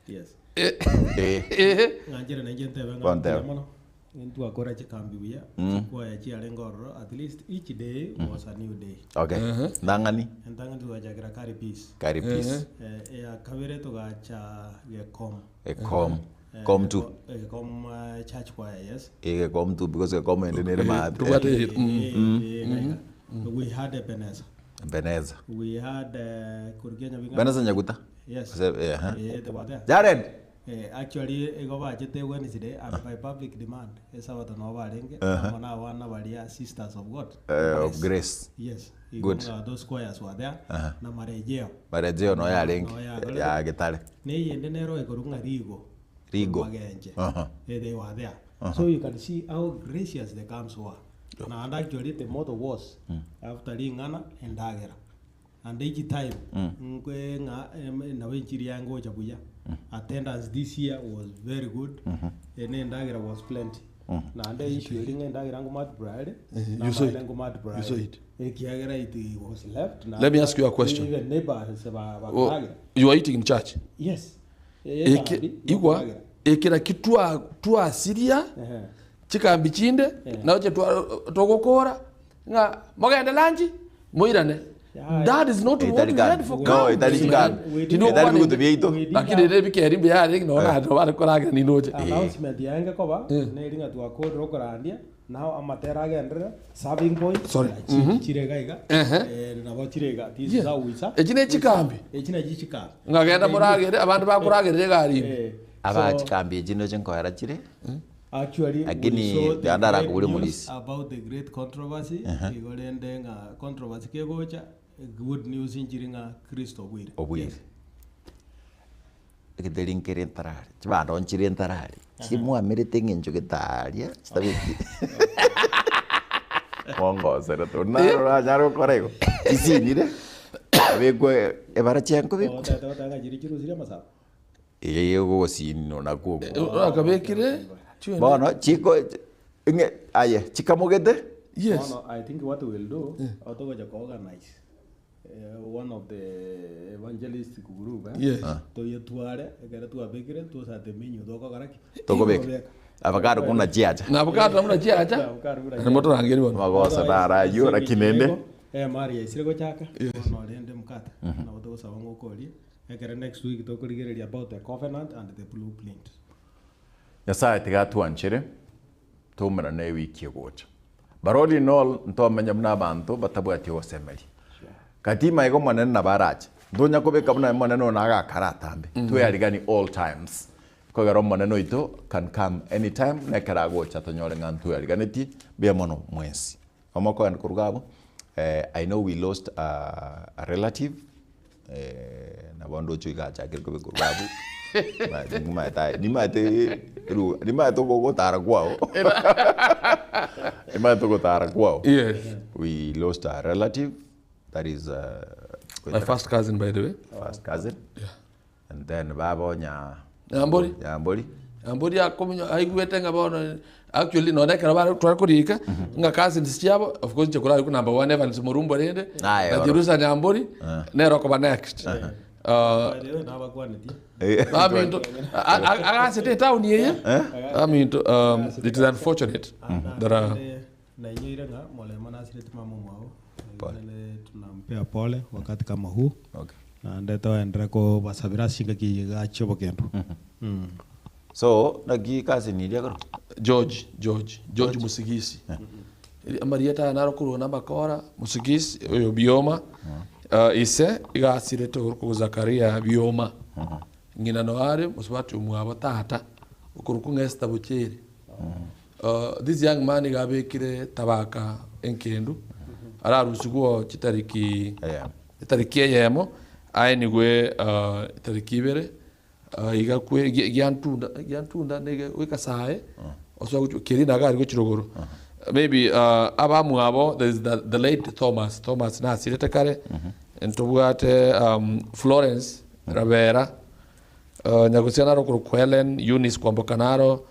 Yes. Eh. Eh. Ng'anchire nainche ntebe ng'a Bono ntebe. mbuya mono. Ntwakora chikambi buya, chikwaya chiarenge ororo, at least each day was a new day. Okay. Ntang'ani? Entang'ani togachakera Kari Peace. Kari Peace. Eh, eya kabere togacha Gekom. Gekom. Gekom two. Gekom church choir, yes. Eh, Gekom two because Gekom ende nere maate. Tobwate Eh, eh, We had Ebenezer. Ebenezer. We had korwa Kenya bing'ana. Ebenezer Nyaguta? Yes. Ase, eh, aha. Eh, they were there. Jared! Eh, actually igo bachete Wednesday and by public demand esabato nabo barenge amo na abana baria Sisters of God. Eh, of Grace. Yes. Igo Good. ng'a those choirs were there na marejeo. Marejeo noyo yarenge Noyo yarenge. ya Getare. Neyende nero ekorwa ng'a Rigo. Rigo. Magenche. Aha. Eh, they were there. So you can see how gracious the camps were. Naende actually the motto was after ring'ana endagera. And each time nkwe ng'a em, nabo enchiri yaye ngocha buya. Attendance this year was very good. Eh, na endagera was plenty. Naende issue eri ng'a endagera ngo multiply ere, na You saw it. amaene ngo multiply You saw ere. it. Ekiagera it was left. na Let me ask you a question. Even neighbors ba Oh, bakaragera. you are eating in church. Yes. Eke, igwa eke naki twa twasiria chikambi chinde nache twa togokora ng'a mogende lunch. Moirane. That is not what Etari we kambi. had for No, kambi, etari man. chikambi. Tindi Etari okwana bigutu inde. biaito. Lakini ere ebikeri mbuya arenge nonya naende bare koragera ninoche. Announcement yaenge koba neri ng'a twakorire okorandia nao amatera agenderere serving point Sorry. chi- chire iga iga Ehe. eh, nabo chire iga this is how we serve. Echi ne chikambi. Echi nachi chikambi. Ng'agenda moragere abande bakoragerera egari ime. Eh, Aba so, chikambi echi noche nkoera chire. Actually, Lakini we saw the yandara great akobure news morisi. about the great controversy igo rende ng'a controversy kegocha good news nchiri ng'a Kristo obwire. Obwire. Yes. Egeteri nkere ntarari, chibando nchire ntarari, chimwamerete eng'encho getaria chitabeti. Mongosere to naro oranyare gokora igo, chisinire, abekwe ebara chiankobekwa. Otete goteba ng'a chiri chirusirie amasabo. Eye ogosinwa nakwo okwo. Akabekire chwende. Bono chiko ng'e aye chikamogete. Yes. Bono I think what we will do, otogocha ko organize eh, one of the evangelistic group eh? Yes. Toyetware ekero twabekire tosate menu tokogora ki? Tokobeka. Avocado buna chiacha. Na avocado namuna chiacha. Avocado buna Nabo torangeri bono. Magoso nara ayio lakini ende. Eh, mari yaisire gochaka bono rende mkate nabo togosaba ng'a okorie ekere next week tokorigereria about the covenant and the blueprint. Nyasaye tiga atwanchere toumerane ewiki egocha. But all in all ntomenya buna abanto batabwati ogosemeria. Gati maiga omonene nabo arache. Ntonya kobeka buna omonene one agakara atambe. Twearigani all times. Kogera omonene oito can come anytime na ekero agocha tonyore ng'a ntweariganetie mbuya mono mwensi. Omokoenda koruga abwo I know we lost a a relative nabo ndoche iga achakire kobeka koruga abwo nimaete aye nimaete nimaete ogotara kwao nimaete ogotara kwao. Yes. We lost a relative that is My first cousin by the way. First cousin. And then baba onya Nyambori. Nyambori. Nyambori akominyo aigwete ng'a bono actually nonye ekero bare tware korika ng'a cousins chiabo of course inche korarikwa number one Evans Morumbo rende Aye, na oro. Jerusa Nyambori nere okoba next. By the way, nabakwanetie. Baminto agasete etown eye baminto it is unfortunate that Nainyoire ng'a Molemo nasireti mama omwabo, Nere tunampea pole wakati kama huu Okay. naende toenderee kobasabera ase chingaki eye iga chi'obokendo. So naki cousin eria korwa? George, George, George Musigisi. Amarieta aya naro korwa namakora, Musigisi, oyo Bioma, ise iga asirete okorokwa Zakaria Bioma. Ng'ina noare mosubati omwabo tata, okorokwa ng'a Esther Bochere. This young man iga abekire tabaka enkendu, ararusigwe oo chitariki etariki eyemo, aenigwe etariki ibere, iga kwe giantunda giantunda niga goika saye, osoe gochia keria naga aria gochia rogoro. Maybe abamwabo there is the, the late Thomas, Thomas nasirete kare, ntobwate Florence Rabera, Nyagusia naro okorokwa Hellen, Eunice Kwamboka naro,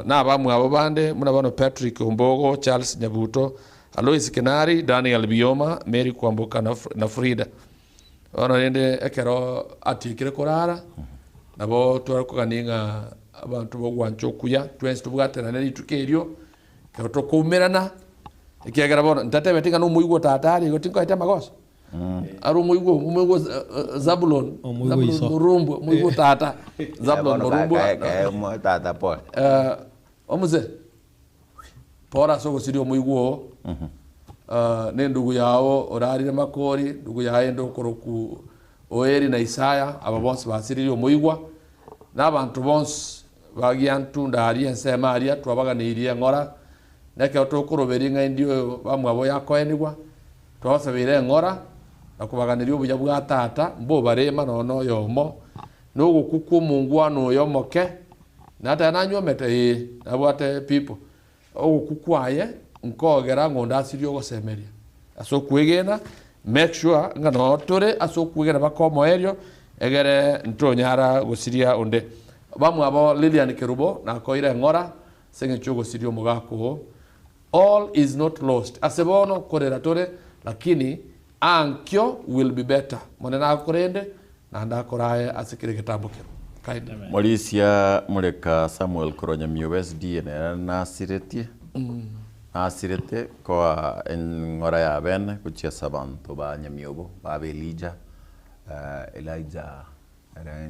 na abamwabo bande, buna bono Patrick Ombogo, Charles Nyabuto, Alois Kinari, Daniel Bioma, Mary Kwamboka na Frida. Bono rende ekero atiekire korara, nabo tware kogania ng'a abanto b'ogwancha okuya, twensi tobwaterane rituko erio, ekero tokoumerana, ekiagera bono ntatebeti ng'a nomoigwa tata are igo tinkoete amagoso. Are omoigwa omoigwa Zabulon, Omoigwa Zabulon iso. Morumbwa, omoigwa tata, Zabulon Bono Morumbwa. kae- kae omo- tata pole. Omose, pore ase ogosiria omoigwa oo, na endugu yao orarire Makori, endugu yaye ende okorokwa Oeri na Isaya, aba bonsi basiririe omoigwa, na abanto bonsi ba Giantunda aria ensemo aria twabaganeirie eng'ora, na ekero tokoroberia ng'a endio bamwabo yakoenigwa, Twabasabeire eng'ora na kobaganeria obuya bwa Tata, mbobarema nonya noyomo, na ogokwa kw'omongwana oyo omoke, na tari nanywomete, ee, nabwate pipo. Ogokwa kwaye nkogera ng'a onde asirie ogosemeria ase okwegena, make sure ng'a noo tore ase okwegena mpaka omoerio, egere ntonyara gosiria onde. Bamwabo Lilian Kerubo nakoire eng'ora ase eng'encho y'ogosiria omogaka oo. All is not lost ase bono korera tore lakini ankio will be better monene akorende naende akorae ase kera egetambokero. Kindly. Morisia Mureka Samuel korwa Nyamiobo SDA nere nasiretie. Nasirete koa eng'ora ya bene gochia ase abanto ba Nyamiobo, baba Elijah, Elijah ere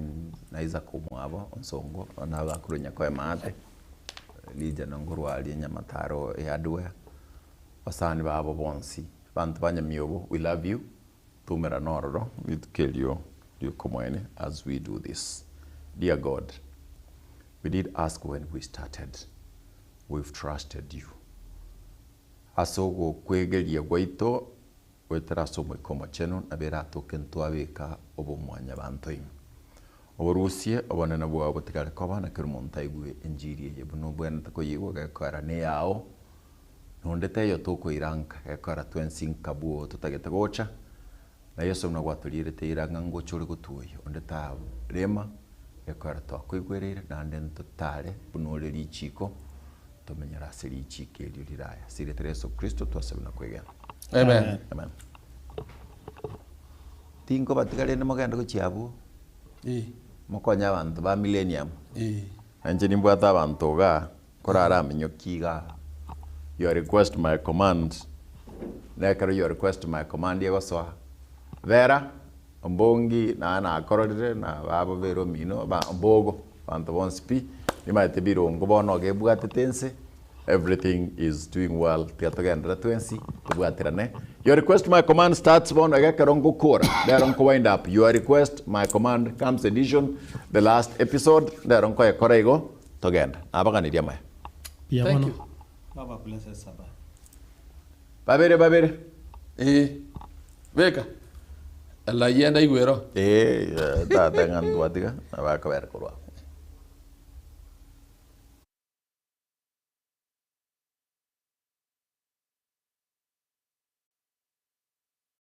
na Isaac omwabo onsongo, bono nabo bakorwa Nyakoe maate, Elijah nonkorwa aria Nyamataro ehardware, abasani babo bonsi, abanto ba Nyamiobo we love you, toumerane ororo rituko erio riokomoenia as we do this. Dear God, we did ask when we started. We've trusted you. Ase ogokwegeria gwaito goetera ase Omoika Omochenu nabo eratoke ntwabeka obomwanyabanto ime. Oborusie obonene bwao botigare koba na kera omonto aigwe enchiri eye buna obwenerete koyeigwa gekoera neyao, nonde teiyo tokoira nka gekoera twensi nka bwo totagete gocha, Na Yeso buna gwatorierete eira ng'a ngocha ore gotuoyia, onde tarema, gekoera twakoigwereire, naende ntotare buna ore richiiko, tomenyere ase richiiko erio rire aya. Ase erieta ria Yeso Kristo twasabire na kwegena. Amen. Amen. Tinkobatiga rende mogende gochia abwo, Eh, mokonye abanto ba Millennium. eh. Na inche nimbwate abanto igaa, koraraminyokie igaa, your request my command. Na ekero your request my command egosoa, bera, ombongi naye nakororire na babo bere omino ba mbogo, abanto bonsi pi, nimanyete birongo bono iga ebwatete ense, everything is doing well, tiga togenderere twensi, tobwaterane. Your request my command starts bono iga ekero ngokora, rero nko wind up, your request my command comes edition, the last episode, rero nkoyekora igo, togende. Nabaganirie amaya. Mbuya Thank mono. you. Baba blessed Sabbath. Babere babere. Ee, beka elayi ende igwero. Ee, tata ng'a ntwatiga, nabo akobera korwa abwo.